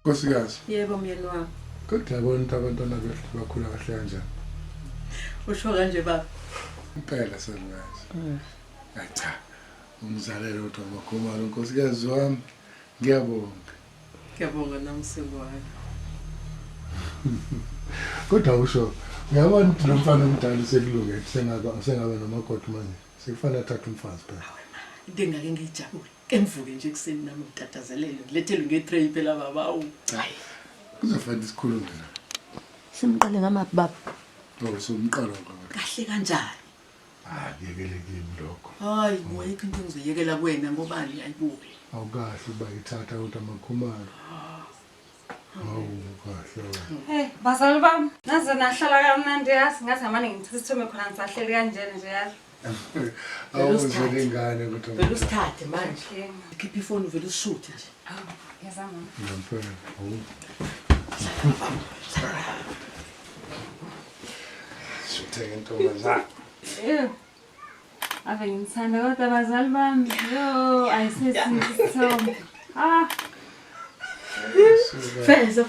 Nkosikazi. Yebo myeni wami. Kodwa yabona ukuthi abantwana bethu bakhula kahle kanjani. Usho kanje baba. Impela salukazi. Hayi cha. Ungizalele kodwa makhumalo nkosikazi wami. Ngiyabonga. Ngiyabonga nami Sengwane. Kodwa usho uyabona ukuthi lo mfana omdala usekulungele sengaba sengaba nomakoti manje. Sekufanele athathe umfazi phela. Into engake ngiyijabule. Ke ngivuke nje ekuseni nami ngitatazelele ngilethelwe ngetray phela baba. Awu. Hayi. Kuzofanele sikhulume la. Simqale ngamaphi baba? Oh, somqala ngoba. Kahle kanjani? Ah, kuyekele kimi lokho. Hayi, bo ayikho into engizoyekela kuwena ngobani ayibuye. Awukahle uba ithatha kodwa makhumalo. Hawu kahle wena. Hey, bazali bami, naze nahlala kamnandi yazi, ngathi ngamane ngithathe isithombe khona ngisahleli kanjena nje yazi. Awuzele ingane kodwa. Vele usithathe manje. Khipha ifoni uvele usishuthe nje. Ngiyazama. Ngempela. Hawu. Shutheke intombazana. Ew. Ave ngithanda kodwa bazali bami. Yo, ayisesihle isithombe. Ah, Feza.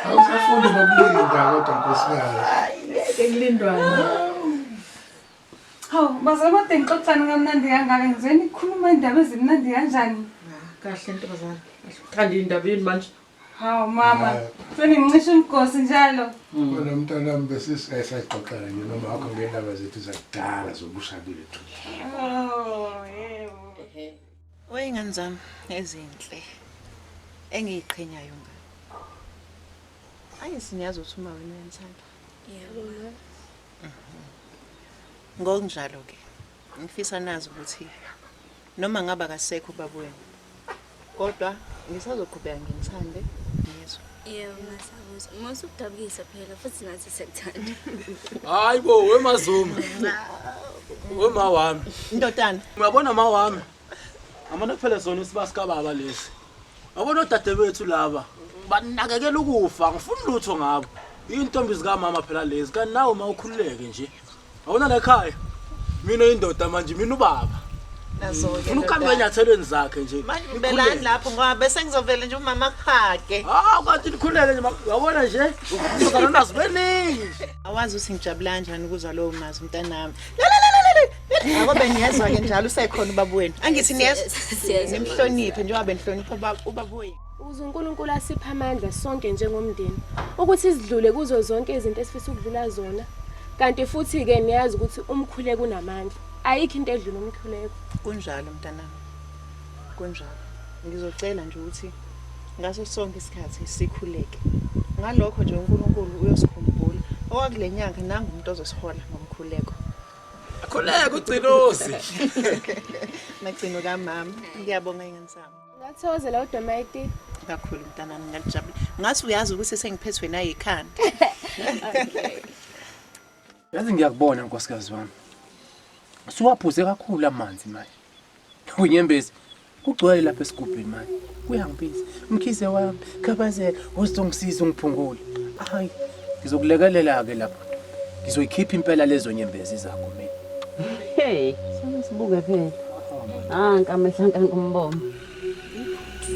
Awusafuni nokulinda kodwa nkosikazi. Ngeke kulindwana. hawu bazali kodwa ngixoxani kamnandi kangaka ngizwe nikhuluma indaba ezimnandi kanjani? Kahle ntombazana. Uthanda indaba yini manje? Hawu mama, seningicisha umgosi njalo. Kona mntanami besisayixoxela nje noma wakho ngendaba zethu zakudala zobusha bethu. Oh, yebo. Wey'ngane zami ezinhle engiyiqhenyayo ngayo. Angithi niyazi ukuthi uma wena uyanithanda. Yebo mama. Ngokunjalo-ke ngifisa nazi ukuthi noma ngabe akasekho ubaba wenu kodwa ngisazoqhubeka nginithande niyezwa. Yebo masabuzwa. Musa ukudabukisa phela futhi nathi siyakuthanda. Hayi bo wemazuma. Wema wami. Ndodana. Uyabona ma wami. Amane kuphela sona isiba sikababa lesi. Yabona odadewethu laba banakekela ukufa ngifuni lutho ngabo. Intombi zikamama phela lezi kanti nawe uma ukhululeke nje. Awuna la ekhaya. Mina indoda manje mina ubaba. Nazo-ke Ufuna ukuhamba ndodana. enyathelweni zakhe nje. Manje ubelani lapho ngoba bese ngizovele nje umama akuhage. Hawu kanti nikhululeke nje uyabona nje. Uzozalana nazo beningi nje. Awazi ukuthi ngijabula kanjani ukuzwa lowo mazwi mntanami. Lalalala. Akobe niyezwa-ke njalo usekhona ubaba wenu. Angithi niyezwa? Siyezwa. Nimhloniphe njengoba benihlonipha ubaba wenu. Ukuze uNkulunkulu asiphe amandla sonke njengomndeni ukuthi sidlule kuzo zonke izinto esifisa ukudlula zona. Kanti futhi-ke niyazi ukuthi umkhuleko unamandla. Ayikho into edlula umkhuleko. Kunjalo mntanami. Kunjalo. Ngizocela nje ukuthi ngaso sonke isikhathi sikhuleke. Ngalokho nje uNkulunkulu uyosikhumbula. Okwakule nyanga nangu umuntu ozosihola ngomkhuleko. Khuleka ugcinosi. Magcino kamama. Ngiyabonga ingane zami. Ngathokozela kodwa Maiti. Kakhulu mntanami ngiyajabula. Ngathi uyazi ukuthi sengiphethwe nayikhanda. Yazi ngiyakubona nkosikazi wami. Suwaphuze kakhulu amanzi manje. Unyembezi kugcwele lapha esigubhini manje. Kuyangibiza. Mkhize wami, khabazela, uzongisiza ungiphungule. Hayi, ngizokulekelela ke lapho. Ngizoyikhipha impela lezo nyembezi zakho mina. Hey, sibuke phela. Ah, nkamehla nkangumboma.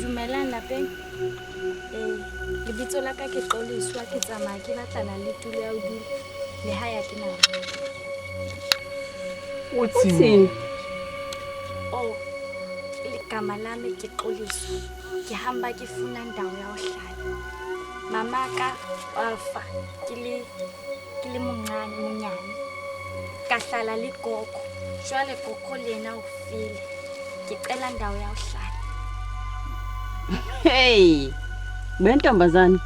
Dumelang lapeng. Eh, lebitso la ka ke Xoliswa ke tsamaya ke batlana le tulo ya ho dula. Lehae ha ke nalo. Uthini? Oh, igama lami ke Xoliswa. Ke hamba ke funa ndawo ya ho hlala. Mama ka wafa ke le ke le monyane monyane. Ka hlala le gogo. Jwale gogo le yena o file. Ke cela ndawo ya ho hlala. Hey. Wentombazane.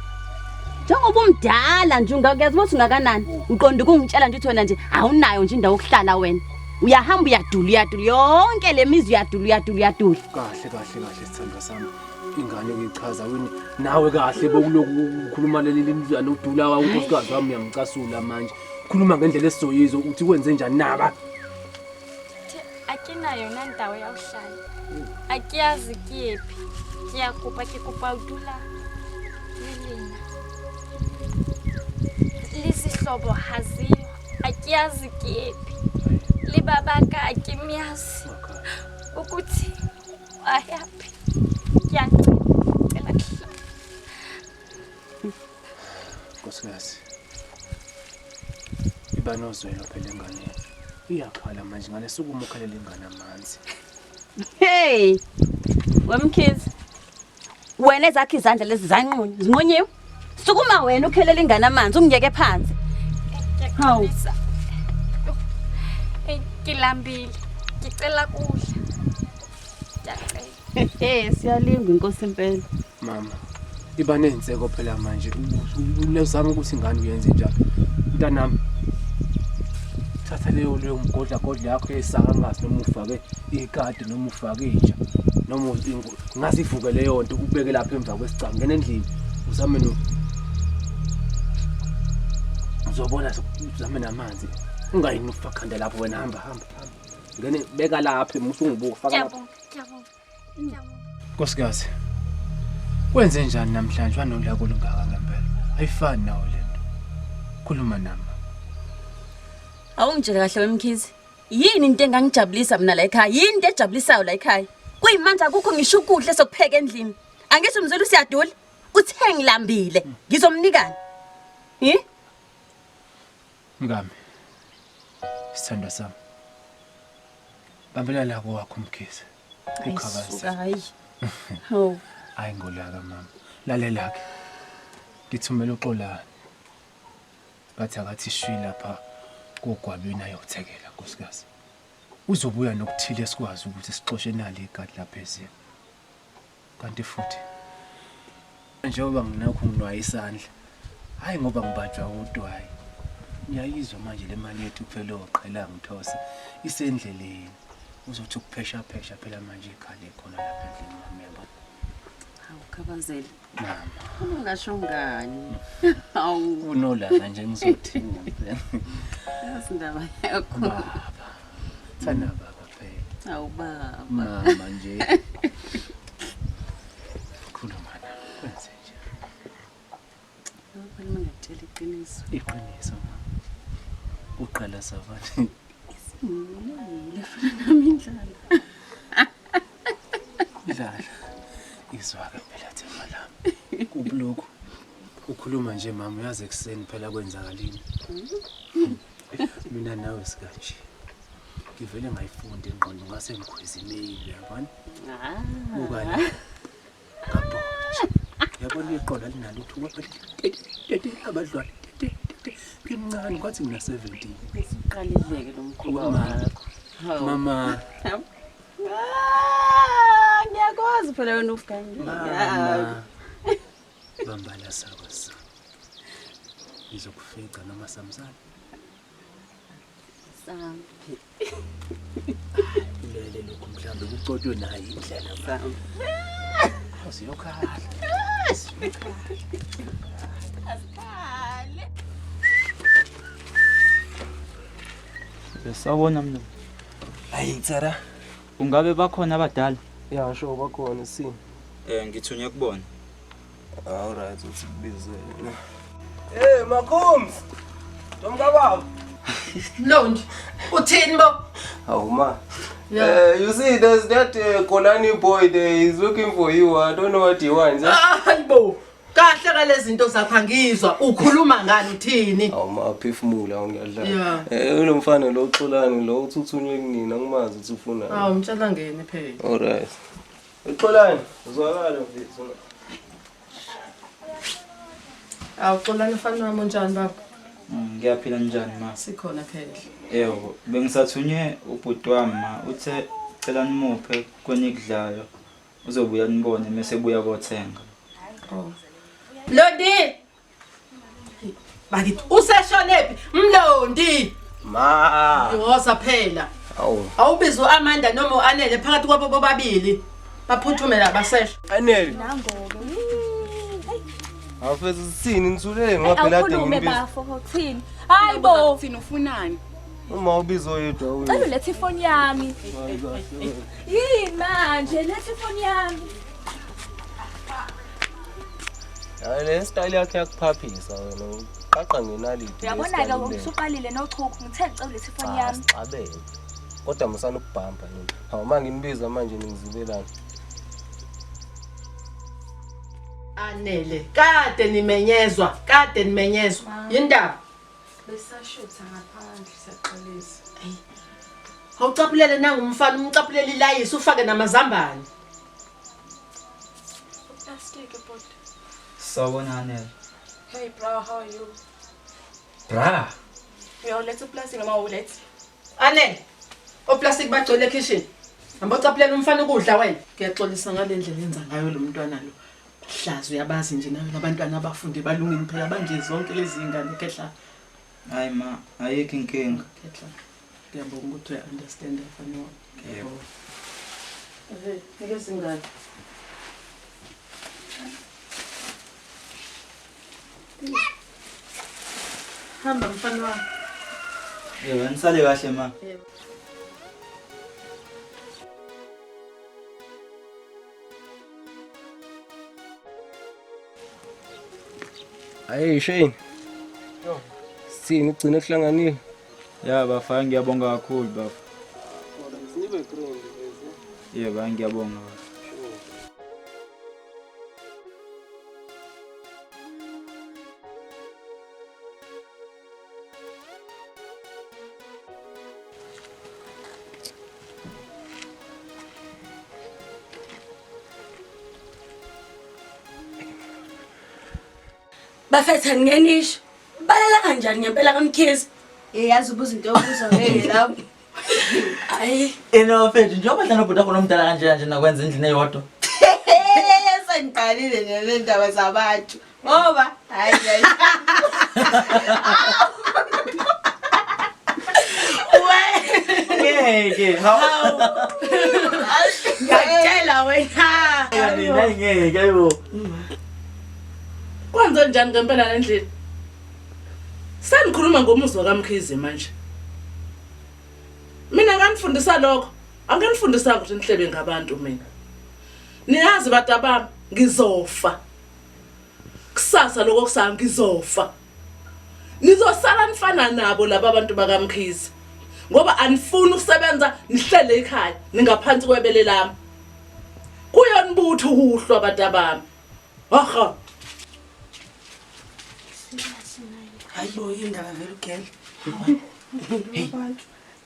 Njengoba umdala nje ungakuyazi ukuthi ungakanani. Uqonda ukungitshela nje ukuthi wena nje awunayo nje indawo yokuhlala wena. Uyahamba uyadula uyadula yonke le mizi uyadula uyadula uyadula. Kahle kahle kahle sithandwa sami. Ingane uyichaza wena nawe kahle bokuloku ukhuluma leli limzwana udula wa unkosikazi wami uyamcasula manje. Khuluma ngendlela esizoyizwa ukuthi kwenze njani naba. Thi a ke na yona ndawo ya ho hlala. A ke yazi ke yephi. Ke ya kopa ke kopa ho dula le lena. Le sehlobo ha seyo. A ke yazi ke yephi. Le babaka a ke myazi. Ukuthi ayaphi. Ngiyacela, ngicela kuhlala. Nkosikazi. Iba nozwelo phela enganeni. Iyakhala manje ngane sukuma ukhalele ingane amanzi. Hey! Wemkhizi. Wena ezakhe izandla lezi zanqunywa, zinqunyiwe. Sukuma wena ukhelela ingane amanzi ungiyeke phansi. Hawu. Hey, ngilambile. Ngicela kudla. Ngiyacela. Hey, siyalingwa inkosi impela. Mama, iba nenseko phela manje. Unezama ukuthi ingane uyenze njalo. Mntanami. Thatha leyo leyo mgodla godla yakho yesaka ngazi noma ufake ikati noma ufake inja noma ngaze ivuke leyo nto ubeke lapha emva kwesicaba ngena endlini uzame no uzobona uzame namanzi ungayini ufaka khanda lapho wena hamba hamba hamba ngene beka lapha musungibuka faka lapha. Ngiyabonga, ngiyabonga. Nkosikazi, wenze njani namhlanje wanolaka olungaka ngempela? Ayifani nawe lento. Khuluma nami. Awungitshele kahle wemkhizi. Yini into engangijabulisa mina la ekhaya? Yini into ejabulisayo la ekhaya? Kuyimanje akukho ngisho ukudla sokupheka endlini. Angithi umzulu usiyadula. Uthe ngilambile. Ngizomnikani? Hi? Mkami. Sithandwa sami. Bambelela la kwakho Mkhize. Ayisuka hayi. Hawu. Hayi ngolaka mama. Lalela ke. Ngithumela uXolani. Bathi akathi shwi lapha kogwabini ayothekela nkosikazi. Uzobuya nokuthile sikwazi ukuthi sixoshe nali igadi lapha eziko. Kanti futhi njengoba nginakho nginwaye isandla. Hayi ngoba ngibajwa udwayi. Ngiyayizwa manje le mali yethu kuphela oqhela ngithose isendleleni. Uzothi ukuphesha phesha phela manje ikhale khona lapha endlini mama yabo. Hawu Khabazela. Mama. Ungasho ngani? Hawu. Unolaka nje ngizothini ngempela. Yazi indaba yakho. Baba. Thanda baba phela. Hawu baba. Mama nje. Khuluma nami. Kwenze nje. Phela ngiyakutshela iqiniso. Iqiniso mama. Uqala savani. Isingulile funa nami indlala. Indlala. Izwake phela themba lami. Kubulokhu. Ukhuluma nje mama uyazi ekuseni phela kwenzakalini. Mina nawe sikanje. Ngivele ngayifunda ingqondo ngase ngikhweza email yabona. Ah. Buka la. Ngabhotsha. Yabona iqola linalutho kwaphela. Tete abadlwali. Tete tete. Ngimncane kwathi ngina 17. Usuqalile-ke lo mkhuba wakho. Hawu. Mama. Ah, ngiyakwazi phela wena ugangile. Mama. Bambala sakho sa. Ngizokufica noma samsana. Sampi. Ulele lokhu mhlambe kucotshwe nayo indlela. Sampi. Siyokhala. Asikhale. Sawubona mnumzane. Hayi Tsara. Ungabe bakhona abadala? Ya sure bakhona sini. Ngithunywe kubona. All right uthi kubizele. Hey Makhums. Ntomkababa. Mlondi, uthini bo? Hawu ma. Yeah. You see there's that Kolani boy there he's looking for you. I don't know what he wants. Eh? Hayibo. Kahle kalezi zinto zakho angizwa. Ukhuluma ngani uthini? Hawu ma phefumula ngiyadlala. Yeah. Eh lo mfana lo Xolani lo uthuthunywe kunina ngimazi ukuthi ufunani. Hawu mtshela ngene phela. All right. Xolani, uzwakala mfethu. Awu Xolani mfana wami unjani baba? Ngiyaphila njani ma? Sikhona phela. Yebo, bengisathunywe ubhuti wami ma, uthe cela nimuphe kwenikudlayo. Uzobuya nibone mase ebuya kothenga. Oh. Mlondi! Bakithi useshonephi? Mlondi! Ma. Woza phela. Awu. Awubize uAmanda noma uAnele phakathi kwabo bobabili. Baphuthume la basesha. Anele. Nango-ke. Awufezi sithini nithulele ngoba phela ade Awukhulume nginibiza. bafo, uthini? Hayi bo. Uthini ufunani? Uma ubiza oyedwa Cela uye. ulethe ifoni yami. Yini manje letha ifoni yami. Hayi le style yakhe yakuphaphisa wena. Uqaqa ngenaliti. Uyabona-ke usuqalile nochuku ngithe ngicela ulethe ifoni yami. Sixabene. Kodwa musana ukubhamba nini. Hawu ma nginibiza manje ningizibelana. Anele, kade nimenyezwa, kade nimenyezwa. Yindaba? Besashutha ngaphandle siyaxolisa. Awucaphulele nangumfana, umcaphulele ilayisi ufake namazambane. Plastic bhuti. Sawubona Anele. Hey bro, how are you? Bra. Uyawuletha uplastic noma awulethi? Anele, oplastic bagcwele ekitchen. Hamba ucaphulela umfana ukudla wena. Ngiyaxolisa ngale ndlela enza ngayo lo mntwana lo. Hlazi uyabazi nje nawe labantwana abafunde balungini phela banje zonke lezi ngane kehla. Hayi ma, ayikho inkinga. Kehla. Ngiyabonga ukuthi uya understand mfana wami. Yebo. Eh, nikeza ingane. Hamba mfana wami. Yebo, nisale kahle ma. Yebo. Hey Shane. Sithini ugcine kuhlanganile? Ya bafana ngiyabonga kakhulu bafa. Nibe grand bese. Yebo, hayi ngiyabonga bafa. Bafethu ngenisho. Balala kanjani ngempela kaMkhize? Eh yazi ubuza into yokubuza ngeke lapho. Hayi. Ena bafethu njengoba dlala nobhuti wakho nomdala kanjena nje nakwenza endlini eyodwa. Sengiqalile nje le ndaba zabantu. Ngoba hayi hayi. Ngeke. Hawu. Ngiyakutshela wena. Nina ngeke ayibo. Kwenze njani ngempela le ndlela? Senikhuluma ngomuzwa kaMkhize manje. Mina nganifundisa lokho, anginifundisanga ukuthi nihlebe ngabantu mina. Niyazi bantabami, ngizofa. Kusasa lokho kusanga ngizofa. Nizosala nifana nabo laba bantu bakaMkhize. Ngoba anifuni ukusebenza nihlele ekhaya ningaphansi kwebele lami. Kuyonibutha ukuhlwa bantabami. Aha. Hayibo indaba vele ugele.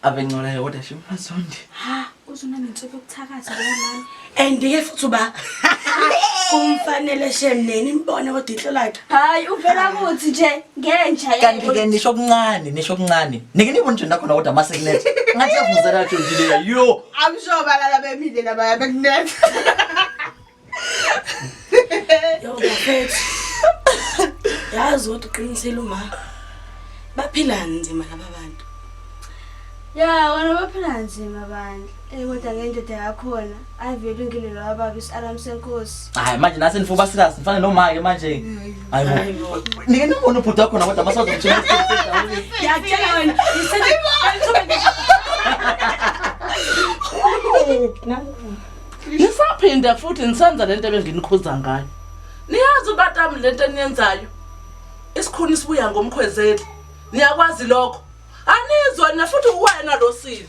Ave ngcola kodwa shim mazondi. Ha, uzuna nensuku yokuthakatha lo mama. And ke futhi uba kumfanele shem neni imbone kodwa ihlo lakhe. Hayi uvela kuthi nje ngenja Kanti ke nisho okuncane, nisho okuncane. Nike nibone nje nakhona kodwa mase kunetha. Ngathi yavuzela nje nje leya. Yo. I'm sure balala bemile labaya bekunetha. Yo bafethu. Yazi kodwa uqinisile uma. Baphila nzima laba bantu. Ya wona baphila nzima bandla. Eh kodwa ngendoda yakhona ayivele ingile lo baba isialarm senkosi. Hayi manje nase nifuba serious nifane noma ke manje. Hayibo. Nike nibone ubhuti wakho kodwa mase uzomtshela. Ngiyakutshela wena. Nisaphinda futhi nisenza lento ebenginikhuza ngayo. Niyazi batami lento eniyenzayo. Isikhuni sibuya ngomkhwezeli. Niyakwazi lokho. Anizwa na futhi uwena lo sile.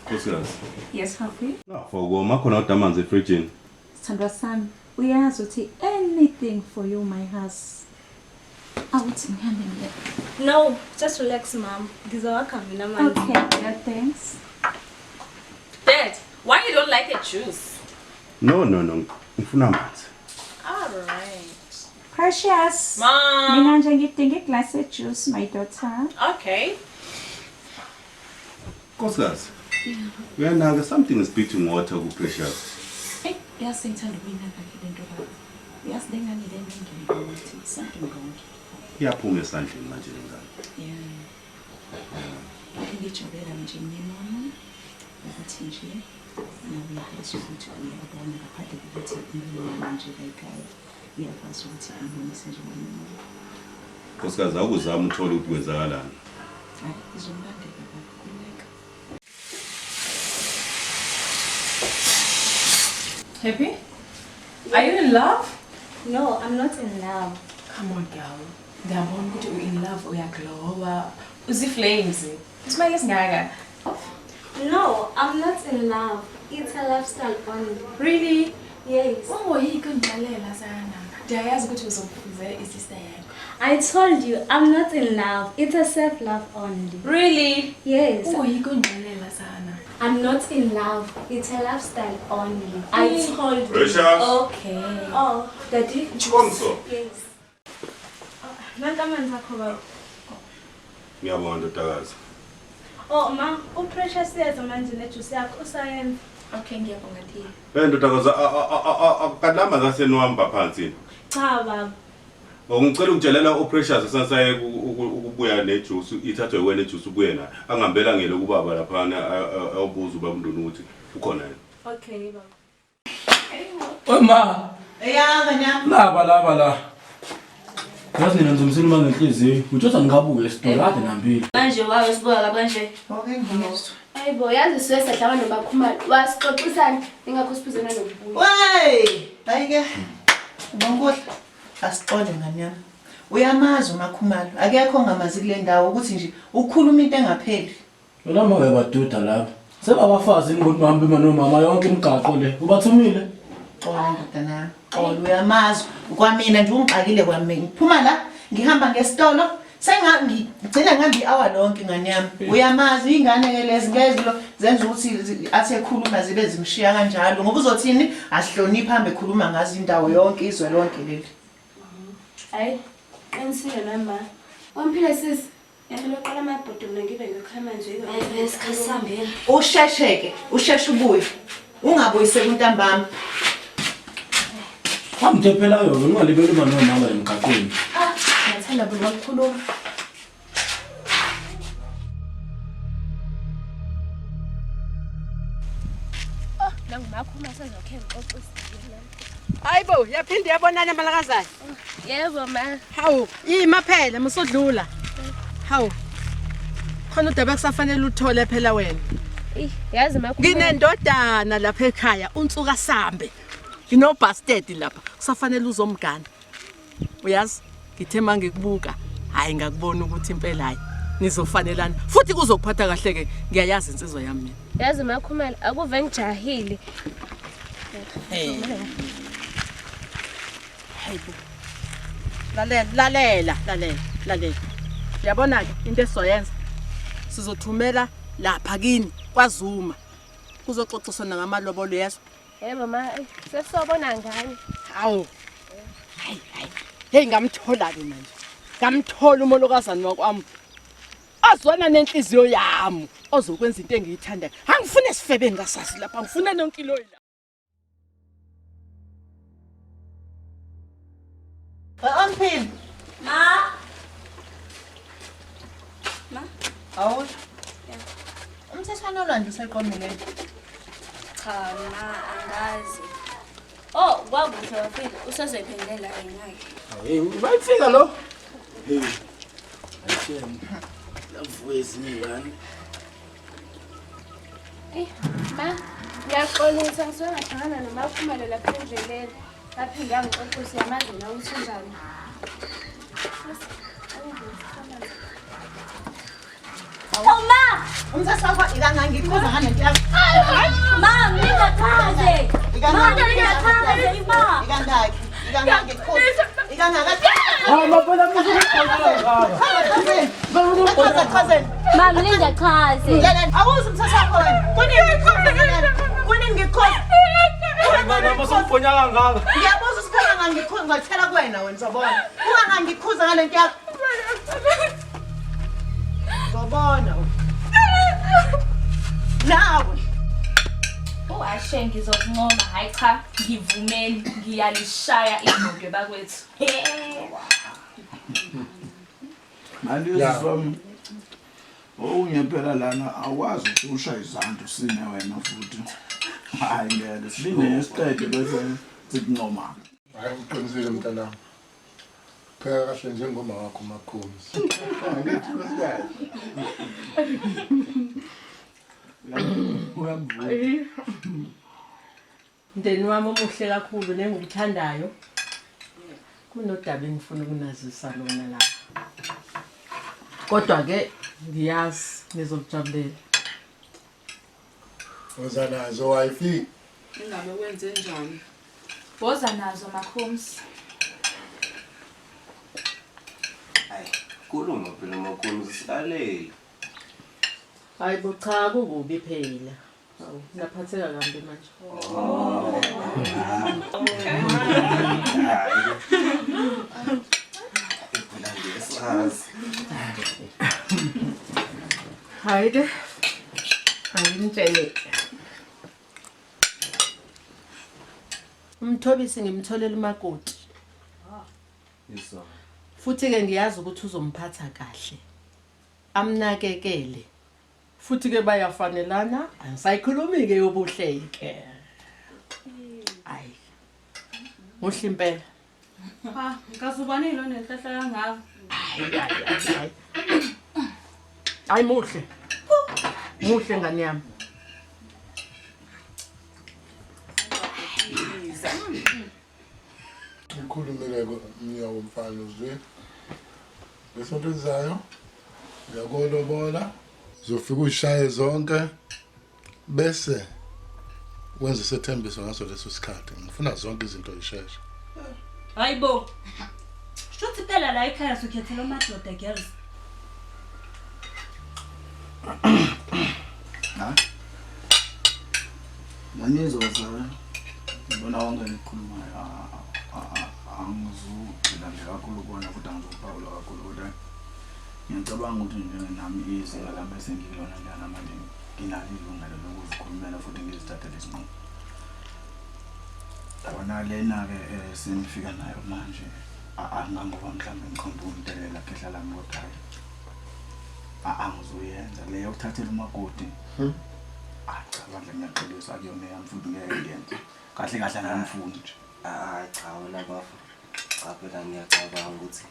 Nkosikazi. Yes, Happy. Fokoma khona kodwa amanzi efrijini. Sithandwa sami, uyazi ukuthi anything for you my house. Awuthi ngihambe ngiye. No, just relax mom. Ngizowakha mina manje. Okay, yeah, thanks. Dad, why you don't like a juice? No no no, ngifuna amanzi. All right. Precious. Mom. Mina nje ngidinga iglass juice my daughter. Okay. Nkosikazi. Uyanaka something is beating water ku Precious. Hey, yazi ngithanda ukuyinaka ke lento baba. Yazi lengane lento ngiyibona ukuthi something wrong. Iyaphuma esandleni manje lengane. Yeah. Ngijabulela nje ngemama ukuthi nje nawe uyazi ukuthi uyabona ngaphandle kokuthi umama nje la ekhaya uyakwazi ukuthi ambonise nje ngomama. Nkosikazi awukuzama uthole ukuthi kwenzakalani. Hayi izomlandela baba khululeka. Happy? Are you in love? No, I'm not in love. Come on, girl. Ngiyabona ukuthi u in love uyaglowa. Uzi flames. Ismile esingaka. No, I'm not in love. It's a lifestyle only. Really? Yes. Ungoyiki ungixelela sana. Ndiyayazi ukuthi uzomfuzela isister yakho. I told you I'm not in love. It's a self-love only. Really? Yes. Ungoyiki ungixelela sana. I'm not in love. It's a lifestyle only. I told you. Precious. Okay. Oh, daddy. Chikomso. Yes. Nanka amanzi akho baba. Ngiyabonga ndodakazi. Oh ma, uPrecious uyeza manje nejuice yakho usayenza. Okay, ngiyabonga dear. Eh ndodakazi akalamba zaseniwamba phansi. Cha baba. Ngicela ungitshelela uPrecious esansaye ukubuya nejuice ithathwe wena ijuice ubuye nayo. Angihambela ngele kubaba lapha ayobuza ubaba uNduna ukuthi ukhona yena. Okay baba. Oma. Eyanga nyama. Laba laba la. Yazi nina ngizomsila uma ngenhliziyo. Utshotha ngingabuke esitolo kade nambili. Manje wawe sibuka kabi kanje. Okay ngiyezwa. Hayibo, yazi sisuke sadlala noMakhumalo. Wasixoxisana ingakho siphuzana nokubuya. Wey, hayi ke. Bonkuhle. Asixole ngani yami. Uyamazi uMakhumalo. Akekho ongamazi kule ndawo ukuthi nje ukhuluma into engapheli. Wena ma uyabaduda lapha. Sebabafazi ngokuthi bahambe nomama yonke imigaqo le. Ubathumile? Xola ndodana yami. Xola uyamazi. Kwamina nje ungixakile kwami. Ngiphuma la ngihamba ngesitolo sengigcina ngihamba i-hour lonke ngani yami. Uyamazi ingane ke lezi ngeke lo zenza ukuthi athi ekhuluma zibe zimshiya kanjalo ngoba uzothini asihloniphe hambe ekhuluma ngazo indawo yonke izwe lonke leli. Hayi, qinisile nami ma. Wamphile sisi. Ngicela uqala amabhodo mina ngibe ngikha manje. Hayi isikhathi sihambile. Ushesheke, usheshe ubuye. Ungabuyiseki untambama. Wamthephela yona ungalibeli uma nomama emgaqweni. Ah, ngiyathanda bona ukukhuluma. Oh, nangumakho uma sezokhe ngixoxisa. Hayibo, yaphinde yabonana malakazana. Yebo ma. Hawu, ima phela musodlula. Hawu. Khona udaba kusafanele uthole phela wena. Eh, yazi makho. Nginendodana lapha ekhaya, unsuka sambe. Ngino bastard lapha. Kusafanele uzomgana. Uyazi, ngithe mangikubuka, hayi ngakubona ukuthi impela hayi nizofanelana. Futhi kuzokuphatha kahle ke, ngiyayazi insizwa yami mina. Yazi makhumalo akuve ngijahile. Hey. Hayibo. Lalela, lalela, lalela, lalela. Uyabona ke into esizoyenza. Sizothumela lapha kini kwaZuma. Kuzoxoxisana ngamalobolo yezwa. Yebo ma, sesobona ngani. Hawu. Hayi hayi. Hey ngamthola ke manje. Ngamthola umolokazana wakwami. Azwana nenhliziyo yami ozokwenza into engiyithandayo. Angifune sifebe ngasasi lapha, ngifuna nonkilo la. Amphile. Ma. Ma. Awu. Umthethwana olwandle useqomile. Cha ma angazi. Oh, kwakuhle wafika usezoyiphendulela yena-ke. Hey, bayifika lo. Hey. Ayishemi. Lavuka ezinye ingane. Eh, ma, ngiyaxolisa ngisuke ngahlangana noMakhumalo lapha endleleni. Ngaphinde yangixoxisa uyamazi nawe ukuthi unjani. Oh ma! Umthetho wakho ikangangikhuza ngalento yakho. Ma, ngingachaze. Ma, ngingachaze ma. Ikangaki, ikangangikhuza. Ikangaka. Hayi maphela Chaza chaza. Ma, ngingachaze. Awuzi umthetho wakho wena. Kunini ngikhuza? Kunini ngikhuza? Mama usumponya kangaka. Ngiyabuza usikhona ngangikhuza ngathela kuwena wena uzobona. Ungangangikhuza ngalento yakho. Uzobona. Nawe. Uashe ngizokuncoma hayi cha ngivumeli ngiyalishaya idodwe bakwethu. Manje siswami okunye phela lana awukwazi ukuthi ushaye izandla usine wena futhi. Hayi ngeke silinde siqede bese sikuncoma. Hayi uqinisile mntanami. Pheka kahle njengoma wakho Makhumzi. Angithi nkosikazi. Mndeni wami omuhle kakhulu nengikuthandayo. Kunodaba engifuna ukunazisa lona la. Kodwa ke ngiyazi nizokujabulela. Uza nazo wife. Ingabe wenze njani? Woza nazo Makhumsi. Hayi, khuluma phela Makhumsi silalele. Hayi bo cha kukubi phela. Hawu, naphatheka kambi manje. Phela ngiyasazi. Hayi ke. Angimtshele. Umthobisi ngimtholela umakoti. Iso. Futhi ke ngiyazi ukuthi uzomphatha kahle. Amnakekele. Futhi ke bayafanelana, angisayikhulumi ke yobuhle ke. Ayi. Muhle impela. Ha, ngikazubani lo nenhlahla kangaka. Hayi hayi hayi. Hayi muhle. Muhle ngane yami. Ngikhulumile umnyango womfana uzwe. Lesonto elizayo ngiyakolobola uzofika uyishaye zonke bese wenza isethembiso ngaso leso sikhathi. Ngifuna zonke izinto zisheshe. Hayibo. Shuthi phela la ekhaya sukhethela amadoda girls. Ha? Nganizwa sara. Ngibona konke nikukhulumayo. Angizugxila nje kakhulu kona futhi angizuphawula kakhulu kodwa ngiyacabanga ukuthi njengenami izinga lami esengikulona njana manje nginalo ilungelo lokuzikhulumela futhi ngizithathele isinqumo. Yabona lena-ke senifika nayo manje angangoba mhlawumbe ngiqonda ukumdelela khehla lami kodwa hhayi angizuyenza le yokuthathela umakoti. Hayi cha bandla ngiyaxolisa akuyona eyami futhi ngeke ngiyenze. Kahle kahle angimfuni nje. Hayi cha wena bafo. Cha phela ngiyacabanga ukuthi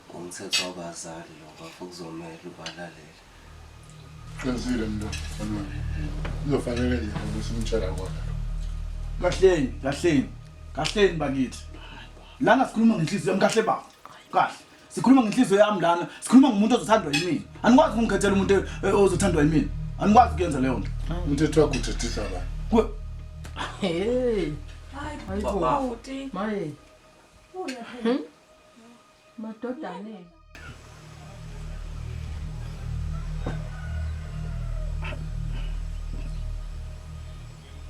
ngumthetho wabazali lo bafo kuzomele ubalalele. Qinisile mntu. Kuzofanele nje ukuthi simtshela kona. Kahleni, kahleni. Kahleni bakithi. Lana sikhuluma ngenhliziyo yami kahle baba. Kahle. Sikhuluma ngenhliziyo yami lana. Sikhuluma ngomuntu ozothandwa yimina. Anikwazi ukungikhethela umuntu ozothandwa yimina. Anikwazi ukuyenza leyo nto. Umthetho wakho uthethisa abantu. Hey. Hayi bo. Bhuti. Maye. Madodane.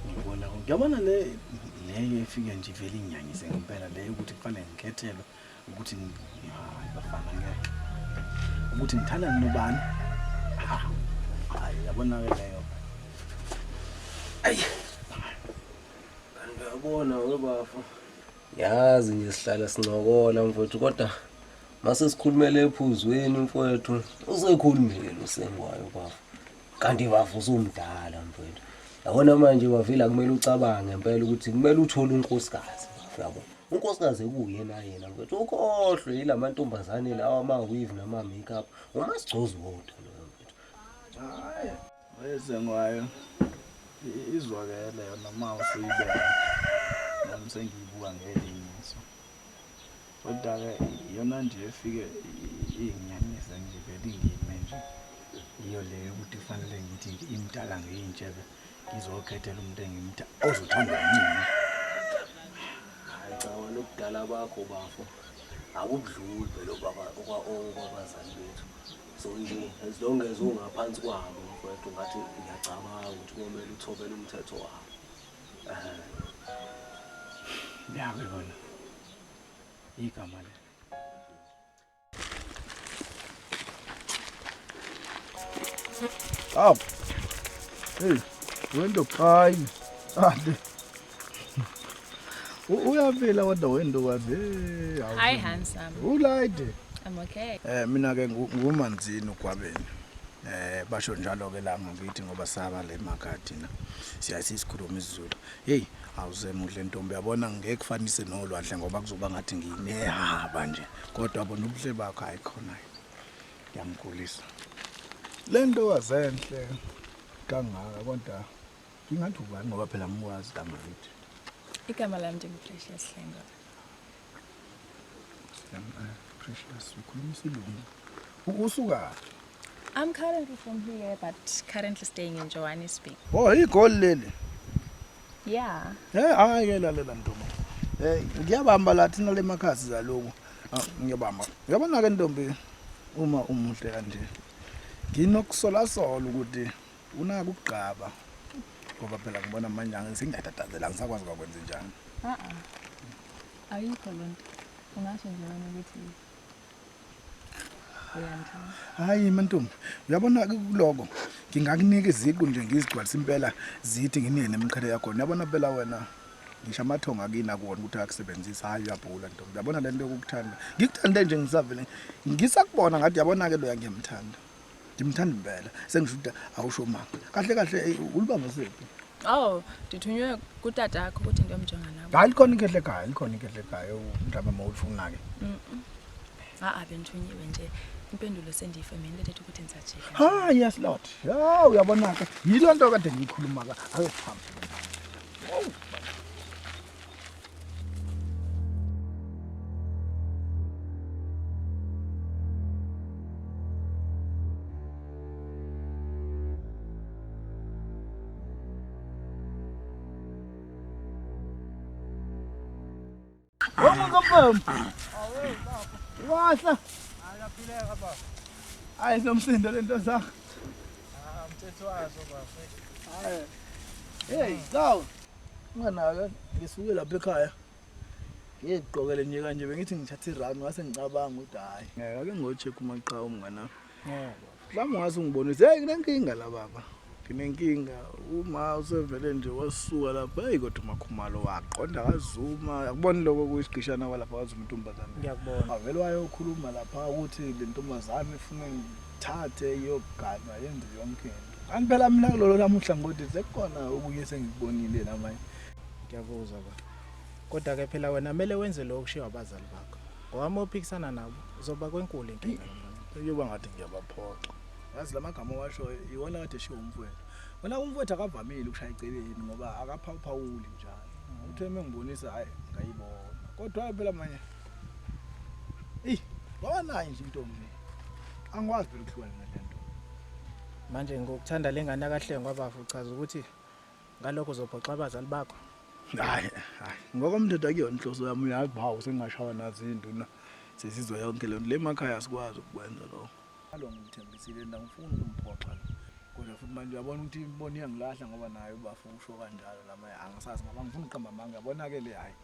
Ngibona ngiyabona le leyo efike nje ivele inyanyise ngempela leyo ukuthi kufanele ngikhethelwe ukuthi hayi bafana ngeke. Ukuthi ngithandane nobani? Ha. Hayi yabona ke leyo. Ayi. Kanti uyabona we bafo. Yazi nje sihlala sincokola mfowethu kodwa mase sikhulumele ephuzweni mfowethu usekhulumile lo sengwayo bafo. Kanti bafo usumdala mfowethu. Yabona manje bavila kumele ucabange ngempela ukuthi kumele uthole unkosikazi bafo yabo. Unkosikazi ekuyena yena mfowethu ukhohlwe yilamantombazane lawa ama weave nama makeup. Uma sigcozi wodwa loyo mfowethu. Hayi wesengwayo izwakele yona uma usuyibeka. Nami sengiyibuka ngelinye iso. Kodwa-ke iyona nje efike inginyanyise nje vele ingime nje. Iyo le yokuthi kufanele ngithi nje imdala ngiyintshebe ngizokhethela umuntu engimtha ozothandwa yimina. Hayi cha wena ubudala bakho bafo akubudluli phela okwabazali bethu. So nje as long as ungaphansi kwabo mfowethu ngathi ngiyacabanga ukuthi komele uthobele umthetho wabo. Yabe kona. Igama le. Aw. Hey, wendo hayi. Ade. Uyavela kodwa wendo kwazi. Hey, awu. Hi handsome. Ulayide. I'm okay. Mina ke nguManzini uGwabeni. Basho njalo ke la ngakithi ngoba saba le emakhaya thina. Siyasikhuluma isiZulu. Hey, awusemuhle ntombi yabona ngeke kufanise nolwandle ngoba kuzoba ngathi nginehaba nje. Kodwa bona ubuhle bakho ayikhona. Ngiyamgulisa. Le nto wazenhle kangaka kodwa ngingathi ubani ngoba phela ngikwazi kangakithi. Igama lami ndingu-Precious Hlengo. Precious, ukhuluma isilungu. Usuka? I'm currently from here but currently staying in Johannesburg. Oh, igoli leli. Yeah. Hayi ke lalela ntombi. Hey, ngiyabamba la thina le makhasi zaloku. Ah, ngiyabamba. Uyabona ke ntombi uma umuhle kanje. Nginokusola sola ukuthi unaka ukugqaba. Ngoba phela ngibona manje ngisingatatazela ngisakwazi kwakwenza njani. A-a. Ayikho lento. Ungasho nje wena ukuthi uyangithanda. Hayi mantombi, uyabona kuloko ngingakunika iziqu nje ngizigcwalisa impela zithi nginike nemiqhele yakho. Uyabona phela wena ngisho amathongo akini akuwona ukuthi ayakusebenzisa hayi uyabhula ntombi. Uyabona lento yokukuthanda. Ngikuthande nje ngisavele ngisakubona ngathi uyabona ke loya ngiyamthanda. Ngimthanda impela. Sengisho ukuthi awusho manga. Kahle kahle ulibamba sephi? Oh, ndithunywe kutatakho ukuthi ndiyomjonga nabo. Hayi likhona ikhehle ekhaya, likhona ikhehle ekhaya mhlawumbe uma ulifuna ke. A-a bendithunyiwe nje. Impendulo sendiyifumene lethetha ukuthi ndisajika. Ha yes lord. Ya uyabona ke. Yilo nto kade ngiyikhuluma ka. Ake sihambe. Wahla. Hayi nomsindo lento zakho. Ah, mthetho wazo baba. Hayi. Hey, sawu. Unganaka ngisuke lapha ekhaya. Ngiyigqokele nje kanje bengithi ngithatha i-round ngase ngicabanga ukuthi hayi. Ngeke ake ngocheck umaqhawe umngane wami. Mhlawumbe ungase ungibonise, hey nginenkinga la baba. Nginenkinga uma usevele nje wasuka lapha, hey kodwa uMakhumalo waqonda kaZuma. Akuboni lokho kuyisigqishana kwalapha kaZuma intombazane. Ngiyakubona. Wavele wayokhuluma lapha ukuthi le ntombazane ifuna ngithathe iyoganwa yenze yonke into. Kanti phela mina kulolo lami uhlangothi sekukhona okunye sengikubonile namanje. Ngiyakuzwa baba. Kodwa ke phela wena kumele wenze lokho okushiwo abazali bakho. Ngoba uma uphikisana nabo uzoba kwenkulu inkinga. Kuyoba ngathi ngiyabaphoxa. Yazi la magama owashoyo iwona kade eshiwo umfowethu. Wena umfowethu akavamile ukushaya eceleni ngoba akaphawuphawuli njalo. Uthe uma ngibonisa hhayi ngayibona. Kodwa phela manje eyi ngoba nayo nje intombi. Angikwazi phela ukuhlukana nale nto. Manje ngokuthanda le ngane akahlengwa bafo uchaza ukuthi ngalokho uzophoxa abazali bakho. Hayi, hayi. Ngokomthetho akuyona inhloso yami uyazi bawo sengingashawa nazi induna. Sesizwa yonke le nto. Le makhaya asikwazi ukukwenza lokho. Alo ngimthembisile nda ngifuna ukumphoxa lo. Kodwa futhi manje uyabona ukuthi imbono iyangilahla ngoba naye ubafo usho kanjalo lama angisazi ngoba ngifuna ukuqamba amanga yabona ke le hayi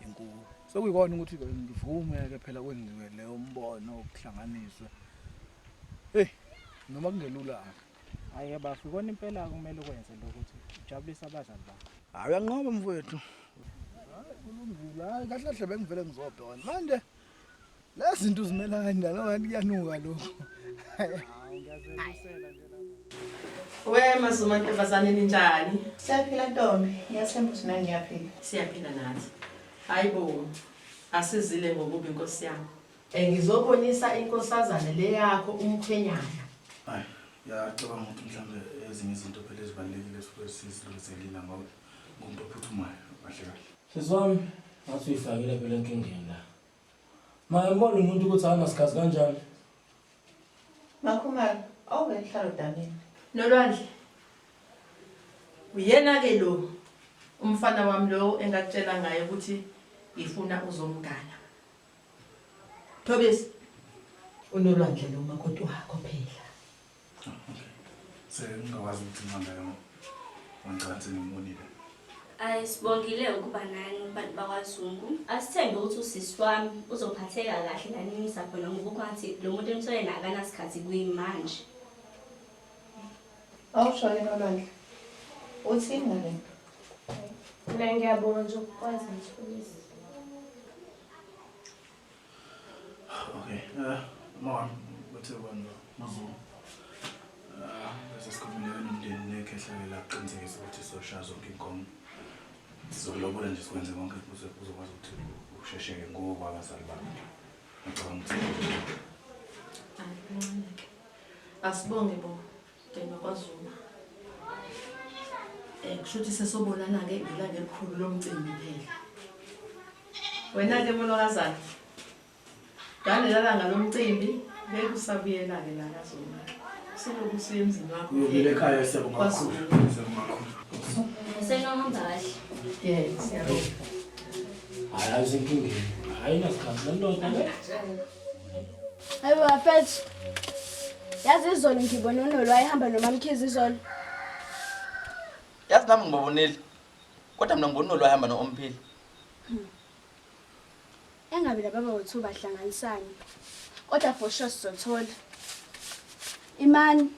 inkulu. Sekuyikona ukuthi ke ngivume ke phela kwenziwe leyo mbono kuhlanganiswe. Hey noma kungelula. Hayi ke bafo ikona impela kumele ukwenze lokho ukuthi ujabulise abazali bakho. Hayi uyanqoba mfowethu. Hayi kulungile. Hayi kahle kahle bengivele ngizobheka. Manje lezi zinto uzimela kanjani ngathi kuyanuka lokho. We Mazuma ntombazane ninjani? Siyaphila ntombi, ngiyathemba ukuthi nani niyaphila. Siyaphila nathi. Hayi bo. Asizile ngokubi inkosi yami. Eh ngizobonisa inkosazane le yakho umkhwenyana. Hayi, ngiyacabanga ukuthi mhlawumbe ezinye izinto phela ezibalulekile suke sizilungiselile ngoba ngumuntu ophuthumayo kahle kahle. Sisi wami ngathi uyifakile phela enkingeni la. Maye mbona umuntu ukuthi akanasikhathi kanjani. Makhumalo, awube nihlalo damini. Nolwandle. Uyena ke lo umfana wami lo engakutshela ngaye ukuthi ngifuna uzomgana. Thobisi. Unolwandle lo makoti wakho phela. Sengingakwazi ukuthi ngihambe ngoba ngicabanga sengimbonile. Ayi sibongile ukuba nani bantu bakwaZungu. Asithembe ukuthi usisi wami uzophatheka kahle la nimisa khona ngoba ukwathi lo muntu emthole naye akanasikhathi kuyimanje. Awusho-ke Nolwandle. Uthini ngale nto? Mina ngiyabonga nje ukukwazi Mthobisi. Okay, mama, bathe bani maZulu. Bese sikhulumile nomndeni nekhehla la kuqinisekisa ukuthi sizoshaya zonke inkomo. Sizokulobola nje sikwenze konke ukuze uzokwazi ukuthi ushesheke ngokwabazali bakho. Ngicabanga ukuthi Hayi kancane ke. Asibonge bo. Mndeni wakwaZuma. Eh kusho ukuthi sesobonana ke ngelanga elikhulu lomcimbi phela. Wena ke molokazana. Ngale langa lomcimbi ngeke usabuyela ke la kaZuma. Usuke usuye emzini wakho. Uyobuyela ekhaya siyabonga kakhulu. Siyabonga kakhulu. Senohamba kahle. Yebo, siyabonga. Hayi ayisenkingeni. Hayi nasikhathi le ndoda le. Hayibo bafethu. Yazi izolo ngibona uNolo wayehamba noMamkhize izolo. Yazi nami ngibabonile. Kodwa mina ngibona uNolo wayehamba no-Omphile. Engabe laba bawethu bahlanganisani. Kodwa for sure sizothola. Imani.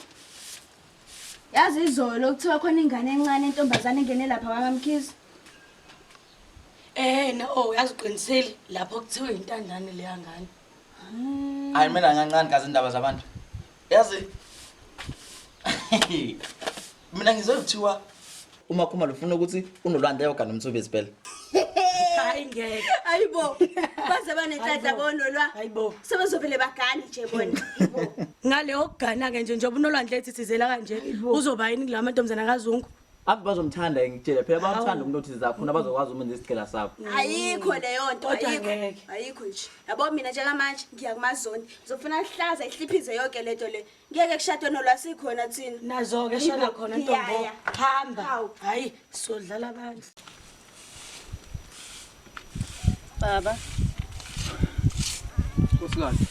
Yazi izolo kuthiwa khona ingane encane entombazane engene lapha kwaMamkhize. Na oh yazi uqinisile lapho kuthiwa intandane leya ngane. Hayi mina kancane kazi indaba zabantu. Yazi mina ngizwe kuthiwa uma Khumalo ufuna ukuthi uNolwandle ayogana uMthobisi phela. Hayi ngeke. Hayibo. Baze banenhlanhla boNolwa. Hayibo. Sebezovele bagane nje bona. Ngale okugana ke nje njengoba uNolwandle ethi thizela kanje uzoba yini kulama ntombazana kaZungu? Ave bazomthanda ngitshela phela bayamthanda umuntu othi zakhona bazokwazi umenza isigela sabo. Ayikho leyo nto Kodwa ayikho. ngeke. Ayikho nje. Yabo mina njengamanje ngiya kumazoni. Ngizofuna hlaza ihliphize yonke lento le. Ngeke kushadwe Nolwa sikhona thina. Nazo ke shona khona ntombo. Ngiyaya. Hamba. Hayi sodlala abantu. Baba. Nkosikazi.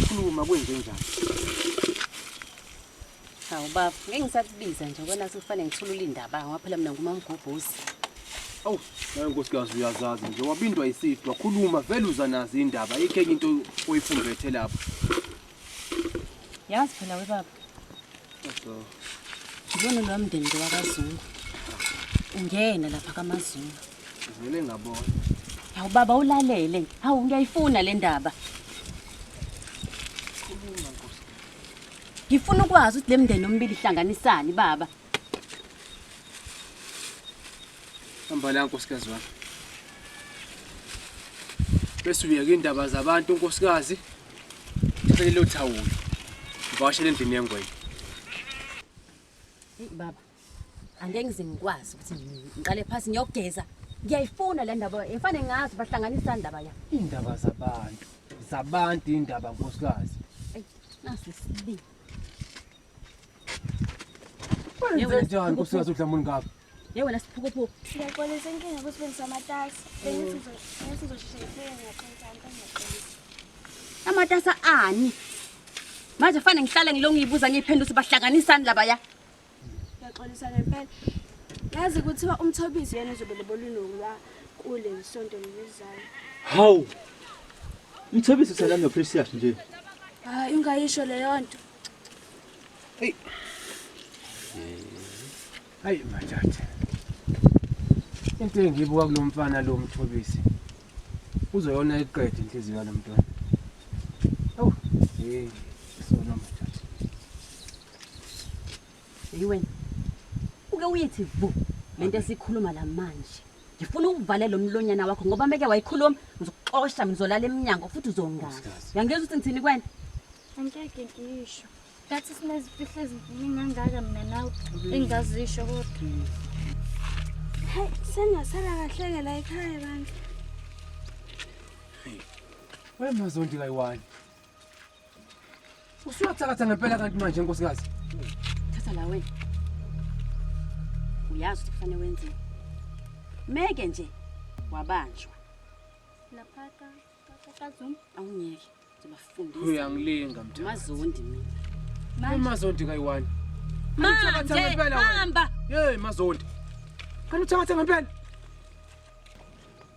Khuluma kwenze njani? Hawu baba, ngeke ngisakubiza nje ubona sekufanele ngithulule indaba ngoba phela mina ngumamgobhozi. Awu, nawe nkosikazi uyazazi nje wabindwa isidwa khuluma vele uza nazo indaba ayikho enye into oyifumbethe lapho. Yazi phela we baba. Ngibona lo mndeni lo wakaZungu. Ungena lapha kaMazungu. Vele ngabona. Hawu baba ulalele. Hawu ngiyayifuna le ndaba. Ngifuna ukwazi ukuthi le mndeni omibili ihlanganisani baba. Hamba la nkosikazi wami. Bese uyeka indaba zabantu nkosikazi. Thatha lelo thawula. Uvakashele endlini yengwenya. Hey baba. Angeke ngize ngikwazi ukuthi ngiqale phansi ngiyogeza. Ngiyayifuna le ndaba. Ngifane ngazi bahlanganisa indaba ya. Indaba zabantu. Zabantu indaba nkosikazi. Ey, nasi isibili. Wenze njani nkosikazi uDlamini ngapha? Ye wena siphukuphuku. Ngiyaxolisa inkinga ukuthi bengisamatasa. Bengithi ngizosheshe ngifike ngiyaxolisa ngiyaxolisa. Amatasa ani? Manje fanele ngihlale ngilo ngiyibuza ngiyiphendula ukuthi bahlanganisani laba ya. Ngiyaxolisa ngempela. Yazi kuthiwa uMthobisi yena uzobe lobolwa kule sonto lelizayo. Hawu. Umthobisi uselana noPrecious nje. Hayi ungayisho leyo nto. Hey. Hayi majathe. Into engiyibuka kulomfana lo Mthobisi. Uzoyona iqede inhliziyo yalomntwana. Awu, hey, sona majathe. Hey wena. Uke uyithi vu lento esikhuluma la manje. Ngifuna ukuvalela umlonyana wakho ngoba meke wayikhuluma ngizokuxosha ngizolala eminyango futhi uzongazi. Uyangizwa ukuthi ngithini kuwena? Angeke ngisho. Ngathi sinezifihlo eziningi kangaka mina nawe engingazisho kodwa. Hey, sengasala kahle ke la ekhaya bantu. Wena Mazondi kayiwani. Usuyathakatha ngempela kanti manje nkosikazi. Thatha la wena. Uyazi ukuthi kufanele wenzeni. Meke nje wabanjwa. Lapha kaZungu awungeke ngizobafundisa. Uyangilinga mntana. Mazondi mina. Mazondi kayiwani. Manje hamba. Hey Mazondi. Kanti uthakatha ngempela?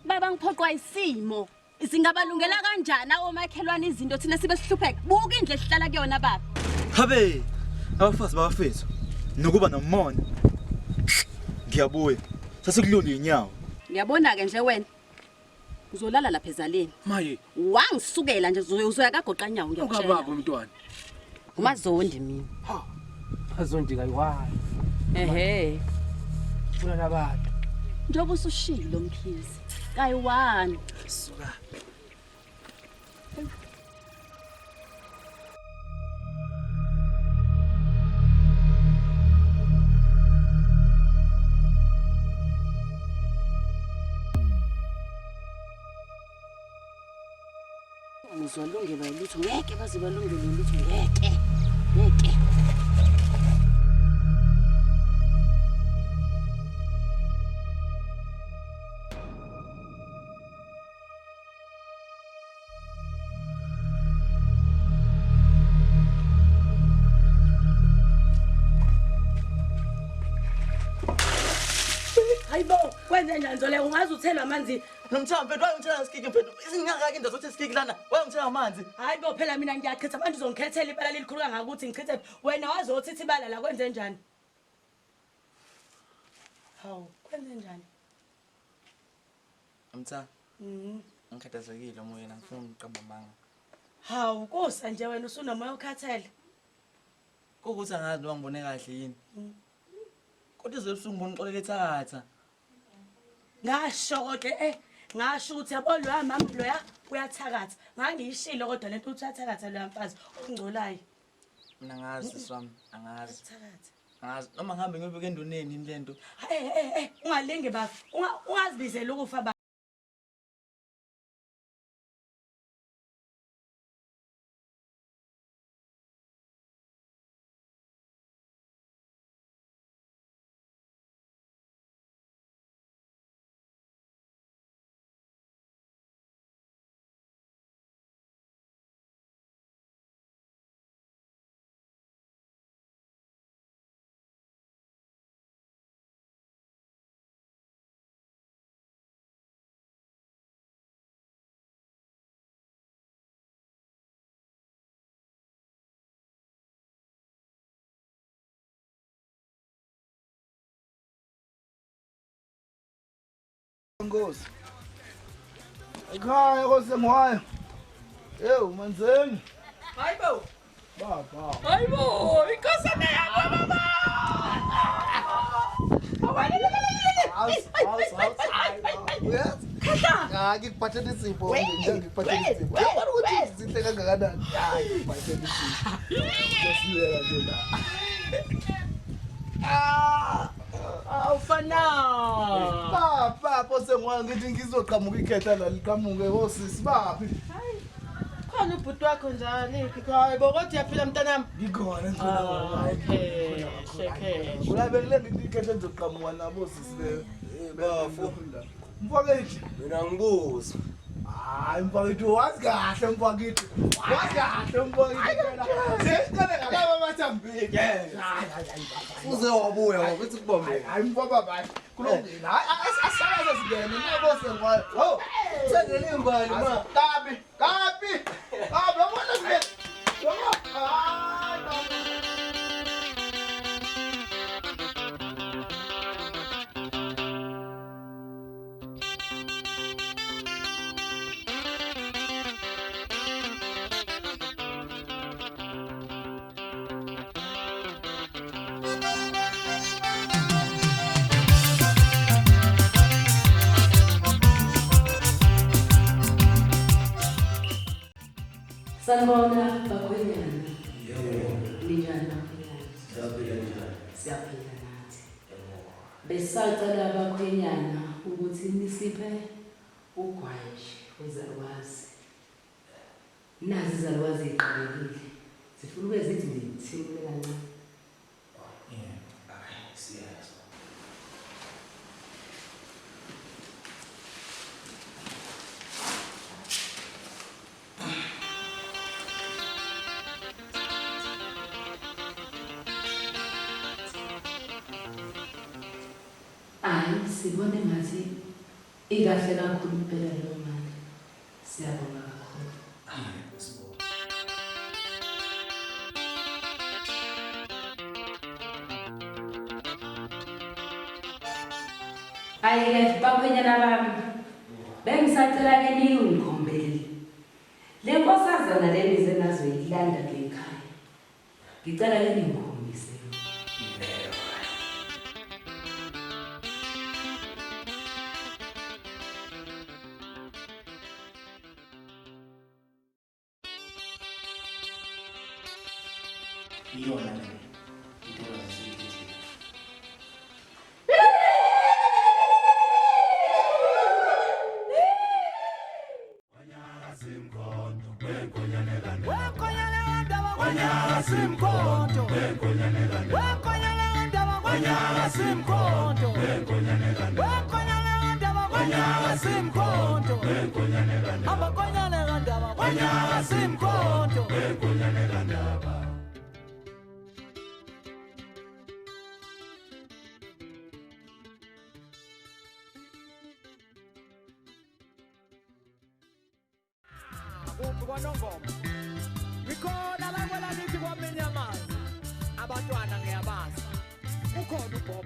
Baba ngiphoqwa isimo. Singabalungela kanjani omakhelwane izinto thina sibe sihlupheka? Buka indle esihlala kuyona baba. Habe abafazi babafethu nokuba nomona. Ngiyabuya. Sasikulula inyawo. Ngiyabona ke nje wena. Uzolala lapha ezaleni. Maye. Wangisukela nje uzoya kagoqa nyawo ngiyakutshela. Ukababa umntwana. Umazondi mina. Ha. Mazondi kayiwani. Ehhe. Funa nabantu. Njengoba usushilo Mkhize. Kayiwani. Suka. Uzolungelwa lutho ngeke baze balungelwe lutho ngeke. Ngeke. Kwenze njani Zoleka ungaze uthelwa amanzi? Nomthamo mfethu wayongithela ngesikiki mfethu. Isingaka into zokuthi isikiki lana wayongithela amanzi. Hayi bo phela mina ngiyachitha manje uzongikhethela ibala lelikhulu kangaka ukuthi ngichithe. Wena wazothi ibala la kwenze njani? Hawu, kwenze njani? Mtha. Ngikhathazekile moyena ngifuna ukuqamba amanga. Hawu, kusa nje wena usunomoya ukhathele. Kukuthi angazi noma ngibone kahle yini. Kodwa izolo ebusuku ngibona uxolele ethakatha. Ngasho kodwa ngasho ukuthi yabo loya mama loya uyathakatha. Ngangiyishilo kodwa lento uthi uyathakatha loya mfazi ongcolayo. Mina ngazi sisi wami, angazi. Uyathakatha. Angazi noma ngihambe ngiyobika enduneni yini lento. Ungalingi baba. Ungazibizela ukufa baba. Nkosi. Ekhaya kosengwayo. Ewu manzeni. Hayibo. Baba. Hayibo, inkosana yami baba. Hayi ngikuphathele isipho nje ngikuphathele isipho. Yabona ukuthi zinhle kangakanani. Hayi ngikuphathele isipho. Ngiyasiyeka nje la. Awufana. Baba posengwayo ngithi ngizoqhamuka ikhehla la liqhamuke osisi baphi. Hayi. Khona ubhuti wakho njani? Hayi bo kodwa uyaphila mntanami. Ngikhona ngikhona. Okay. Sheke. Ulabe ngithi ikhehla lizoqhamuka nabo sisi le. Bafo. Mfakethu. Mina ngibuza. Hayi mfakethu wazi kahle mfakethu. Wazi kahle mfakethu phela. Sesiqale ngalaba abathambile. Uze wabuya ngokuthi kubombe. Hayi mfaba hayi. Kulungile. Hayi asakaze singene nabo sengwayo. Ho. Thengele imbali ma. Kabi, kabi. Kabi yabona singene. Yabo. Hayi. Sanibona bakhwenyana. Yebo. Ninjani bakhwenyana? Siyaphila njani? Siyaphila nathi. Besacela bakhwenyana ukuthi nisiphe ugwayi wezalukwazi. Nazi izalukwazi iqalekile. Zifuna ube zithi ngithimule kancane. Yebo. Hayi siyazwa. Hayi sibone ngathi ikahle kakhulu impela leyo mali. Siyabonga kakhulu. Hayi-ke bakhwenyana bami, bengisacela-ke ningikhombele. Le nkosazana le nize nazoyilanda kule khaya. Ngicela-ke ningikhombise. Iyona le intokazi esiyikhethile. Kuphi kwaNongoma? Ngikhona la kwelakithi kwaminyamazi. Abantwana ngiyabazi. Ukhona uBob.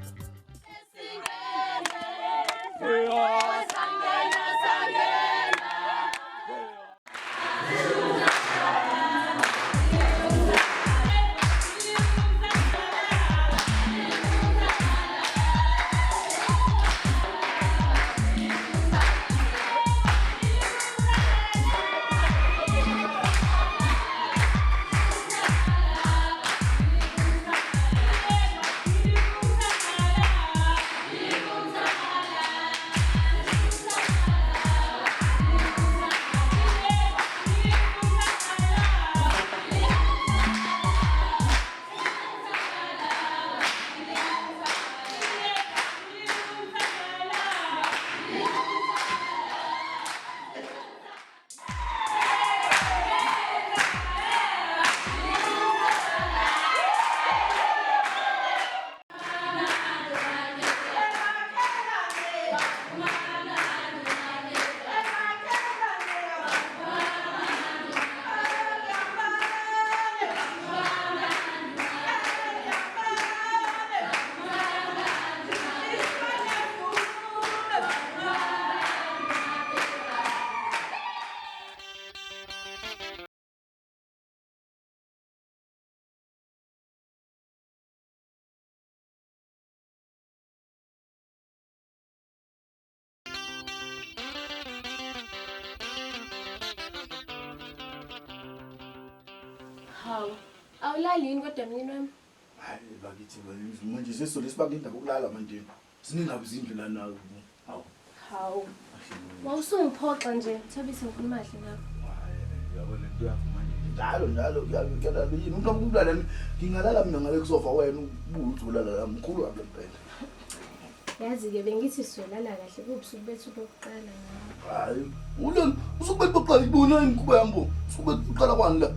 Hawu, awulali yini kodwa myeni wami? Hayi bakithi manje sesizole sibambe indaba yokulala manje. Siningabi izindlu lana. Hawu. Hawu. Wawusungiphoxa nje, Thobisi ngikhuluma kahle nawe. Yabo le nto yakho manje. Njalo njalo kuyalala yini? Umuntu omkhulu ngingalala mina ngale kusofa wena ubuye uthi ulala la mkhulu kabi lempela. Yazi-ke bengithi sizolala kahle kubusuku bethu bokuqala nawe. Hayi, ulona usuku bethu bokuqala ibona imikhuba yami bo. Usuku bethu bokuqala kwani la?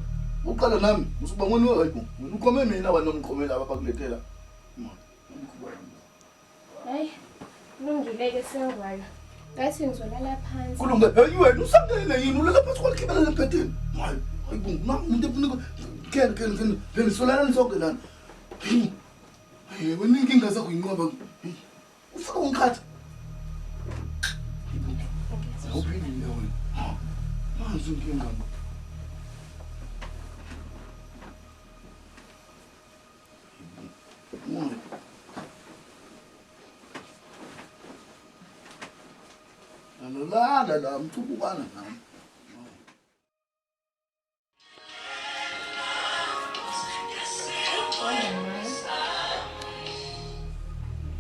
Uqala nami, usukuba ngwena hayibo. Wena uqome mina wena umqomela abakulethela. Imikhuba yami. Hayi, kulungile-ke sengwayo. Ngathi ngizolala phansi. Kulunge, hey wena usangene yini ulala phansi kwalikhibelela embhedeni. Hayi, hayibo, nangu umuntu efuna ken ken ken ken solala sonke lana. Hayi, wena inkinga zakho inqoba. Ufuna ungikhatha. Awuphilile wena. Nansi inkinga. La la la, mthukukana nami.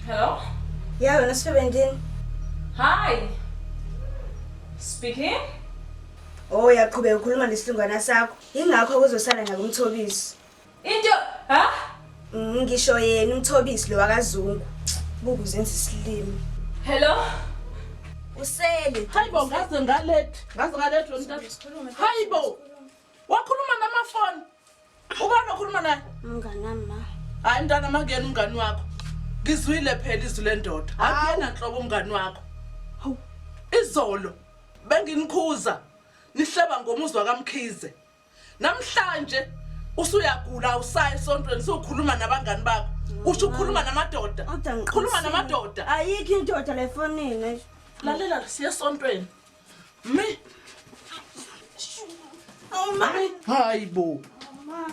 Hello? Ya wena sifebendini. Hi. Speaking? Oh yaqhubeka ukhuluma nesilungwana sakho. Ingakho kuzosala nakumthobisi. Into ha? Ngisho yena umthobisi lo wakaZungu. Buku zenza isilimi. Hello? Usele. Hayibo ngaze ngaletha, ngaze ngaletha wena. Hayibo. Wakhuluma namafoni. Ubani okhuluma naye? Umngani wami ma. Hayi mntana makuyena umngani wakho. Ngizwile phela izwi lendoda. Akuyena nhlobo umngani wakho. Hawu. Izolo benginikhuza nihleba ngomuzwa kaMkhize. Namhlanje usuyagula awusayi esontweni usukhuluma nabangani bakho. Usho ukhuluma namadoda. Khuluma namadoda. Ayikho indoda la efonini. Lalela siye esontweni. Mi. Oh ma. Hayibo. Ma.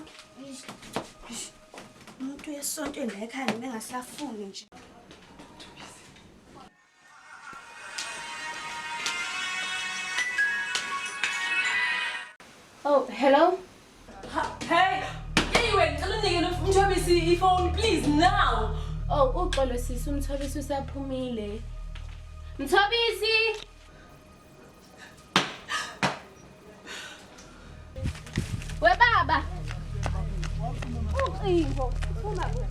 Umuntu esontweni la ekhaya bengasafuni nje. Oh, hello? Hey, hey wena, ngicela unike uMthobisi ifoni please now. Oh, uxolo sisi uMthobisi usaphumile. Mthobisi! We baba. Ucingo, phuma bo.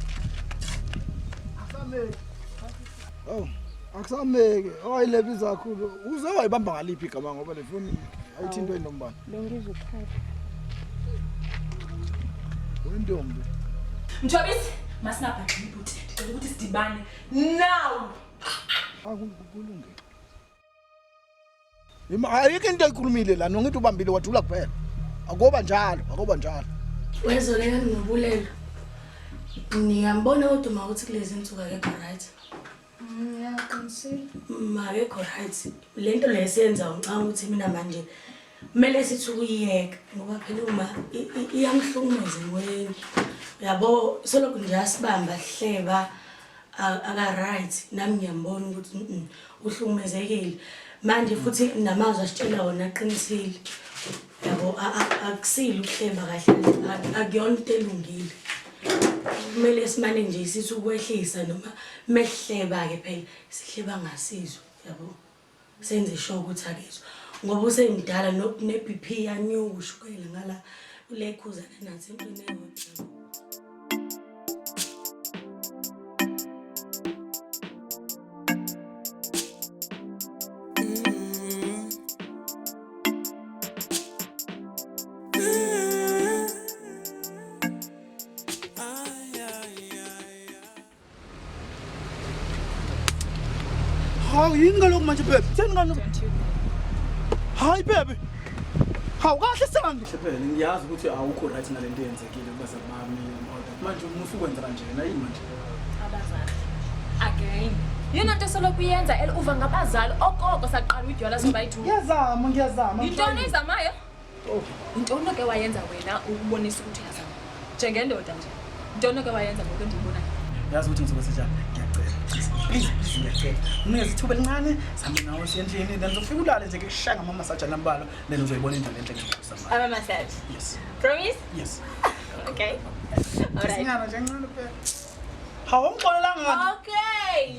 Akusameki. Oh, akusameki. Owayilebiza kakhulu. Uze wayibamba ngaliphi igama ngoba le foni ayithi into enombani. Bengizokhatha. Wentombi. Mthobisi, masingabhadli ibhuti. Ndicela ukuthi sidibane now. Akulungile. Ayikho into ayikhulumile la, nongithi ubambile wajula kuphela. Akoba njalo, akoba njalo. Wezoleka nginobulela. Niyambona kodwa uma ukuthi kulezi insuku akekho right. Ngiyaqinisile. Akekho right. Le nto le esiyenza ngicabanga ukuthi mina manje kumele sithi ukuyiyeka ngoba phela uma iyamhlukumeza emoyeni. Uyabo solokhu nje asibamba hleba aka right nami ngiyambona ukuthi uhlukumezekile. Manje futhi namazwi asitshela wona aqinisile. Yabo akusile ukuhleba kahle akuyona into elungile. Kumele simane nje sithi ukwehlisa noma mehleba ke phela sihleba ngasizwe yabo. Senze sure ukuthi akezwa ngoba usemdala ne BP yanyuka ushukela ngala ulekhuzana nathi into neyodwa. Hawu yini ngalokhu manje baby? Theni ngalokhu? Hayi baby. Hawu kahle sami. Phela ngiyazi ukuthi awukho right nalento eyenzekile kubazali bami and all that. Manje umusu ukwenza kanjena yini manje? Abazali. Again. Yona nto solokhu uyenza el uva ngabazali okoko saqala udyala sobayi-2. Ngiyazama, ngiyazama. Yintoni oyizamayo? Yintoni oke wayenza wena ukubonisa ukuthi uyazama? Njengendoda nje. Yintoni oke wayenza ngoku endiyibonayo? Yazi ukuthi ngizobe senjani? Ngiyacela. Please, please ngiyacela. Unikeze ithuba elincane, sambe nawe siye endlini, then uzofika ulale nje ngikushaya ngama-massage anambalwa, then uzoyibona indlela enhle engikuxoxa ngayo. Ama massage. Yes. Promise? Yes. Okay. All right. Isinyana nje encane phela. Hawu ungixolelanga kanti. Okay.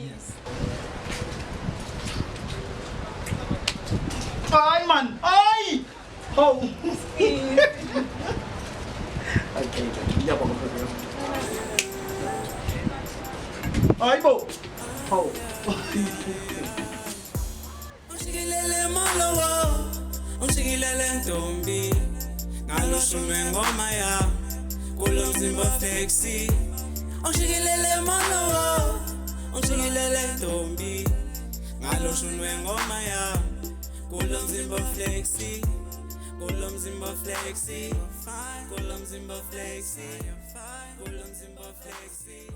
Hayi man, hayi. Hawu. Okay, ngiyabonga mfowethu. Hayi bo. Hawu. Ungishikilele malowo, ungishikilele ntombi, ngaloshumwe ngoma ya kulo mzimba flexi. Ungishikilele malowo, ungishikilele ntombi, ngaloshumwe ngoma ya kulo mzimba flexi, kulo mzimba flexi, kulo mzimba flexi, kulo mzimba flexi.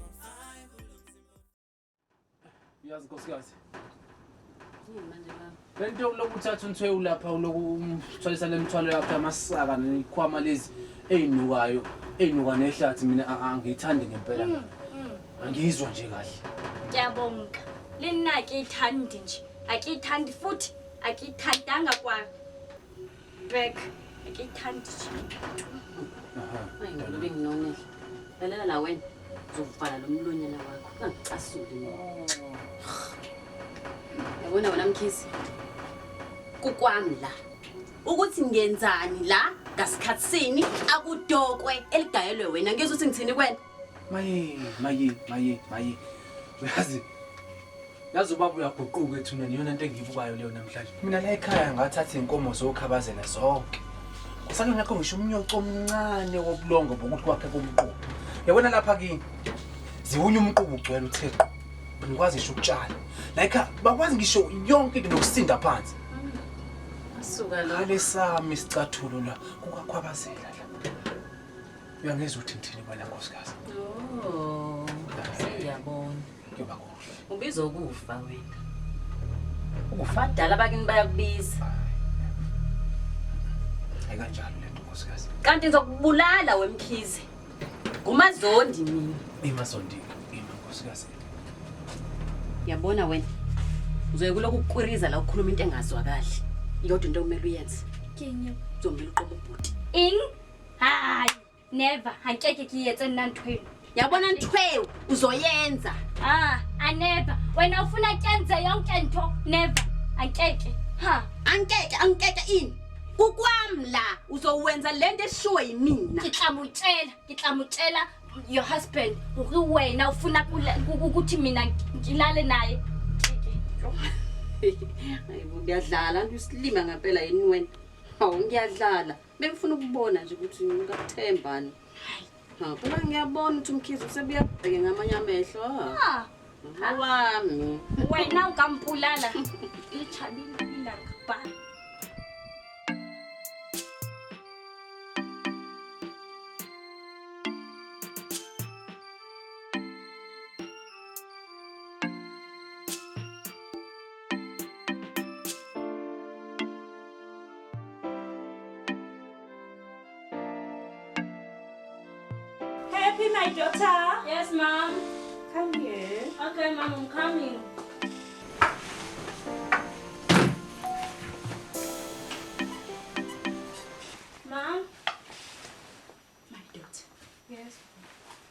Uyazi nkosikazi. Yini manje baba? Lento lokhu uthatha uNthwewu lapha uloku umthwalisa le mthwalo yakhe amasaka nezikhwama lezi ezinukayo, ezinuka nehlathi mina angiyithandi ngempela. Angiyizwa nje kahle. Ngiyabonga. Le nna akiyithandi nje. Akiyithandi futhi akiyithandanga kwa back. Akiyithandi nje. Hayi ngoba benginonele. Lalela la wena. Uzovala lo mlonyana wakho. Ungangicasuli mina. Yabona wena Mkhize. Kukwami la. Ukuthi ngenzani la ngasikhathi sini akudokwe eligayelwe wena. Ngizwe ukuthi ngithini kuwena. Maye, maye, maye, maye. Uyazi. Yazi ubaba uyaguquka ethuneni iyona into engiyibukayo leyo namhlanje. Mina la ekhaya ngathatha inkomo zokhabazela zonke. Kusake ngakho ngisho umnyoco omncane wobulongo bokuthi kwakhe komqubu. Yabona lapha kini. Ziwunya umqubu ugcwele uthe qhu. Ngikwazi ngisho ukutshala. La ekhaya bakwazi ngisho yonke into nokusinda phansi. Asuka lo. Ngale sami isicathulo la kukakhwabazela la. Uyangizwa ukuthi ngithini wena nkosikazi? Oh, sengiyabona. Kuyoba kuhle. Ubizwa ukufa wena. Ukufa dala bakini bayakubiza. Hayi kanjalo lento nkosikazi. Kanti ngizokubulala wemkhize. Ngumazondi mina. Imazondi, ima nkosikazi. Yabona wena. Uzoye kulokhu ukukwiriza la ukhuluma into engazwakali. Iyodwa into okumele uyenze. Kenye. Uzomele uqobo ubhuti. Eng? Hayi, never. Angeke ngiyetse nna ntho eno. Yabona Nthwewu uzoyenza. Ah, a never. Wena ufuna kenze yonke into. Never. Angeke. Ha. Angeke, angeke ini. Kukwami la uzowenza lento eshiwe yimina. Ke tla mo tshela, ke tla mo tshela your husband hore wena ufuna ukuthi mina ngilale naye. Hayibo ngiyadlala nje usilima ngempela yini wena. Hawu ngiyadlala. Bengifuna ukubona nje ukuthi ngingakuthembani. Ha, phela ngiyabona ukuthi uMkhize usebuya kubheke ngamanye amehlo. Ah. Wami. Wena ungampulala. Lichabile ilanga ba. Happy, my daughter. Yes, mom. Come here. Okay, mom, I'm coming. Mom? My daughter. Yes.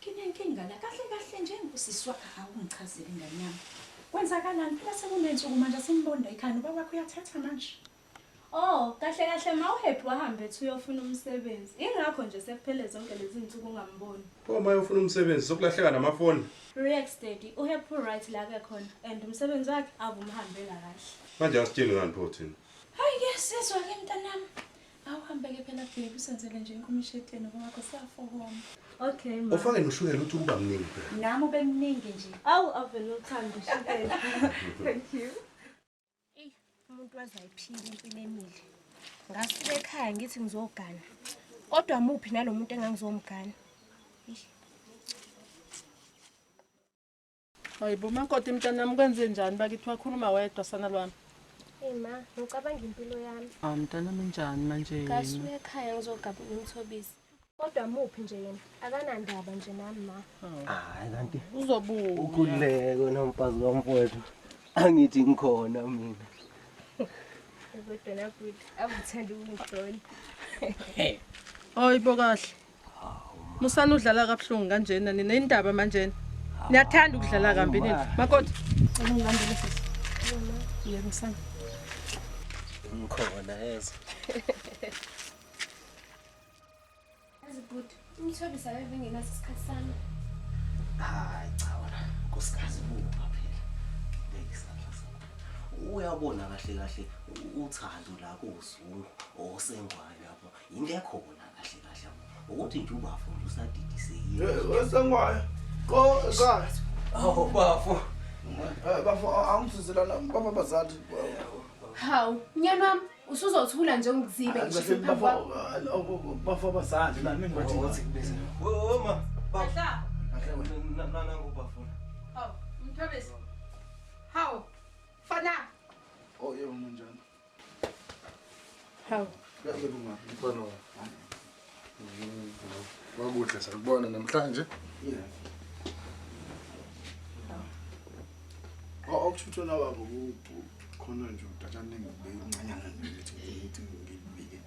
Kinenkinga la kahle kahle nje ngusisi wakho awungichazeli ingane yami. Kwenzakalani phela sekunensuku manje simbonda ekhaya ubaba wakho uyathetha manje. Oh, kahle kahle ma uHappy wahambe ethi uyofuna umsebenzi. Ingakho nje sekuphele zonke lezi zinsuku ungamboni. Pho uma uyofuna umsebenzi sokulahleka namafoni. Relax daddy, uHappy right la ke khona and umsebenzi wakhe avumhambela kahle. Manje asitsheli ngani pho thina? Hayi ke sizwa ke mntanami. Awuhambe ke phela baby usenzele nje inkomishi eteni ngoba wakho siyafokoma. Okay ma. Ufake noshukela uthi kuba mningi phela. Nami ube mningi nje. Awu avele uthanda ushukela. Thank you. Umuntu wazayiphila impilo emile. Ngasuka ekhaya ngithi ngizogana. Kodwa muphi nalomuntu engangizomgana? Hayibo makoti mntanami kwenze njani bakithi wakhuluma wedwa sana lwami? Hey ma, ngicabanga impilo yami. Ah mntanami njani manje? Ngasuka ekhaya ngizogaba uMthobisi. Kodwa muphi nje yena? Akanandaba nje nami ma. Hayi kanti uzobuya. Ukhululeke nomfazi kamfowethu. Angithi ngikhona mina. Kodwa nakuthi awuthanda ukungihlola. Hayibo kahle. Musana udlala kabuhlungu kanjena nina indaba manje. Niyathanda ukudlala kambi nini? Makoti, ungihambele sisi. Yebo sana. Ngikhona yeza. Yazi bhuti, uMthobisi akabe engenaso isikhathi sami. Hayi cha wena, nkosikazi buka phela. Beka isandla sakho. Uyabona kahle kahle uthando la kuZungu osengwayo yabo. Into ekhona kahle kahle yabo. Ukuthi nje ubafo nje usadidisekile. Osengwayo. Ko ekhaya. Awu bafo. Bafo angisizelana baba bazali. Hawu, mnyana wami usuzothula nje ungizibe ngisho phambi kwakho. Bafo abazali la ningibathi ukuthi kubiza. Wo ma. Bafo. Nangu bafo. Hawu, Mthobisi. Hawu. Fana. Oh yebo manjani? Hawu. Mfana wami. Wakuhle sakubona namhlanje. Yeah. Oh okuthutha baba khona nje udatshana engibeke incanyana nje ngithi ngibike.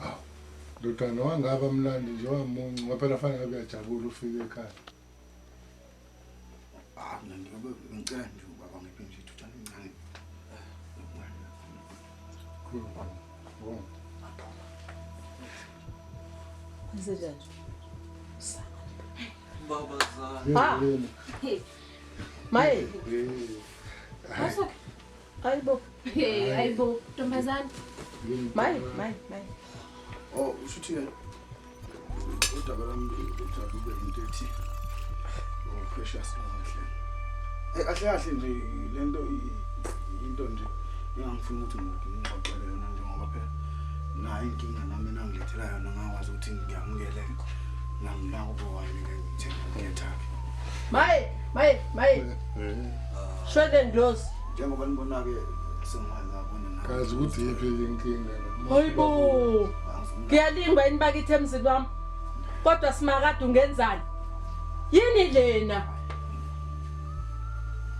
Hawu. Ndodana wangaba mnandi nje wamuncu ngoba phela fanele ngabe uyajabula ufike ekhaya. Ah mina ngiyobe ngicela nje ubaba ngiphe nje ithutshana encane. Cool. Kwenzenjani? Baba zami. Maye. Masuke. Hayibo. Hey, hayibo, ntombazane. Maye, maye, maye. Oh, ushuthi udaba lami udaba ube into ethi oh precious kahle. Eh kahle kahle nje lento into nje engangifuna ukuthi ngixoxele yona njengoba phela nayo inkinga nami nangilethela yona ngakwazi ukuthi ngiyamukele nami la kubo wami ke ngithenga ngiyethaphi. Maye, maye, maye. Shwele ndosi. Njengoba nibona ke sengiyabona na. Kazi ukuthi yiphi inkinga la. Hayibo. Ngiyalingwa yini bakithi emzini wami. Kodwa simakade ungenzani? Yini lena?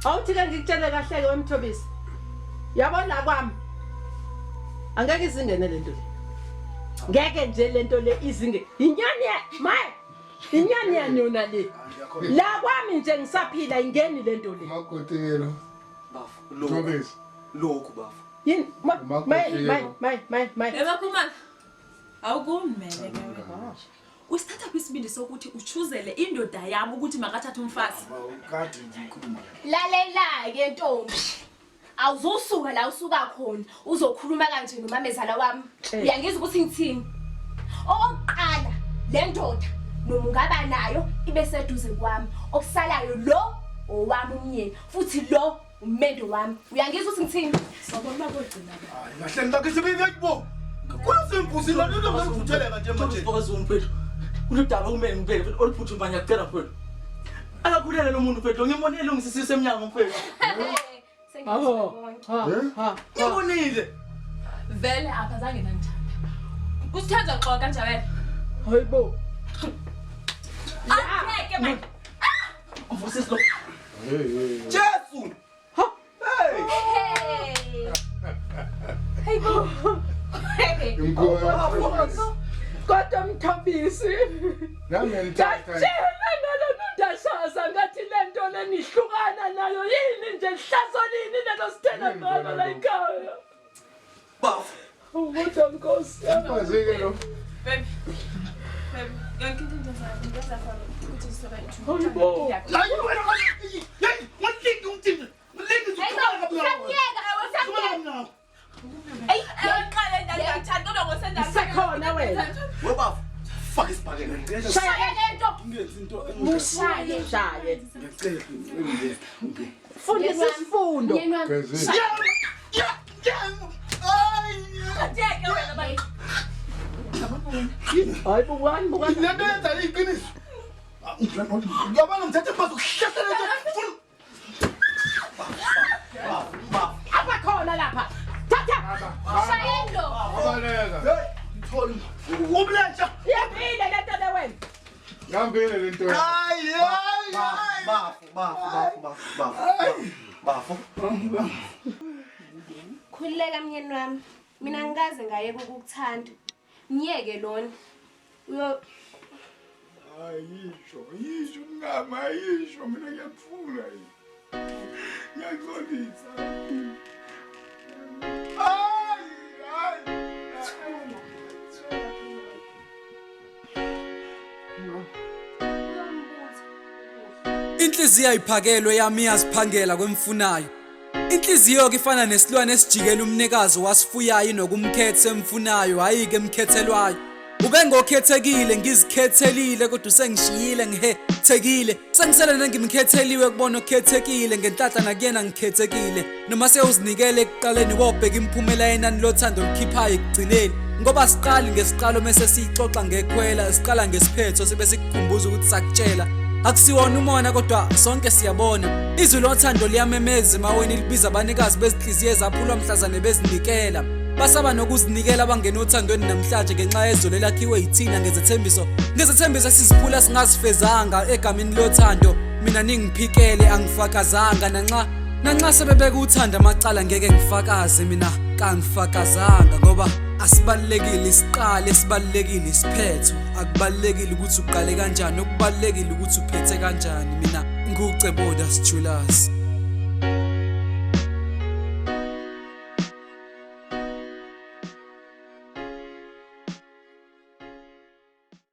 Awuthi ke ngikutshele kahle ke wemthobisi. Yabona kwami. Angeke izingene lento le. Ngeke nje lento le izinge. Inyani maye. Inyani yanyona le. La kwami nje ngisaphila ingeni lento le. Makotelo. Bafo, lokhu. Lokhu bafo. Yini? Maye, maye, maye, maye, maye. Yebo Khumalo. Awukumele ke wena. Usithatha kwisibindi sokuthi uchuzele indoda yami ukuthi makathathe umfazi. Kade ngikhuluma. Lalela ke ntombi. Awuzusuka la usuka khona uzokhuluma kanje nomamezala wami. Uyangizwa ukuthi ngithini? Okokuqala le ndoda noma ungaba nayo ibe seduze kwami. Okusalayo lo owami umnyeni futhi lo umendo wami. Uyangizwa ukuthi ngithini? Sabona kogcina. Hayi kahle ngakhe sebeyakubo. Kusemphuzile lento ngizivutheleka nje manje. Mfowethu. Kuludaba kumele ngibheke futhi oluphuthumayo ngiyacela mfowethu. Akakhulele lo muntu mfowethu ngimbonile lungisisise emnyango mfowethu. Ha. Ngibonile. Vele akazange nangithanda. Usithanda xoxa kanje wena. Hayibo. Angeke manje. Umfusisi lo. Jesu. Ha. Hey. Hey bo. Kodwa Mthobisi. Nami ngithatha. Ngatshela nalo nondashaza ngathi lento lenihlukana nayo yini nje hlazo lini lelo sithela ngalo la ekhaya. Bafo. Kodwa Nkosi. Mfazike lo. Baby. Baby, yonke into engiyenzayo ngiyenza for ukuthi sizoba Hayibo. La yini wena? Hey, ngilindi ungithini? Ngilindi Usakuyeka, usakuyeka. Ey, ngiqale ndaba ngiyakuthanda kodwa ngosenda. Sekhona wena. Webafo. Faka isibhakela. Shaya lento. Ungenzi into. Mushaye, shaye. Ngiyacela. Fundisa isifundo. Ngeke wena baby. Hayi bukani bukani. Lento yenza iqiniso. Yabona ngithathe imbazo kuhlasela nje. Funa. Apha khona lapha. Thatha. Shayendo. Abaleka. Hey, ngitholi. Umlenja. Iyambile lento le wena. Yambile lento. Hayi, hayi. Bafo, bafo, bafo, bafo, bafo. Bafo. Khululeka myeni wami. Mina ngikaze ngayeka ukukuthanda. Myeke lona. Uyo Ayisho, yisho mngama, ayisho mina ngiyakufuna. Ngiyaxolisa. Ay, ay. Inhliziyo ayiphakelwe yami iyaziphangela kwemfunayo. Inhliziyo ke ifana nesilwane esijikela umnikazi wasifuyayo nokumkhetha emfunayo hayi ke emkhethelwayo. Ubengokhethekile ngizikhethelile kodwa usengishiyile ngihethekile. Sengisele nengimkhetheliwe kubona okhethekile ngenhlanhla nakuyena ngikhethekile. Noma sewuzinikele ekuqaleni wobheka imiphumela yenani lothando olukhiphayo ekugcineni. Ngoba siqali ngesiqalo mese siyixoxa ngekhwela siqala ngesiphetho sibe sikukhumbuza ukuthi sakutshela. Akusiwona umona kodwa sonke siyabona. Izwi lothando liyamemeza emaweni libiza abanikazi bezinhliziyo ezaphulwa mhlazane bezinikela. Basaba nokuzinikela abangena othandweni namhlanje ngenxa yezwe lelakhiwe yithina ngezethembiso. Ngezethembiso esiziphula singazifezanga egameni lothando. Mina ningiphikele angifakazanga nanxa sebebeka uthando amacala ngeke ngifakaze mina kangifakazanga ngoba asibalulekile isiqalo esibalulekile isiphetho. Akubalulekile ukuthi uqale kanjani, okubalulekile ukuthi uphethe kanjani. Mina nguCeboda Jewelers.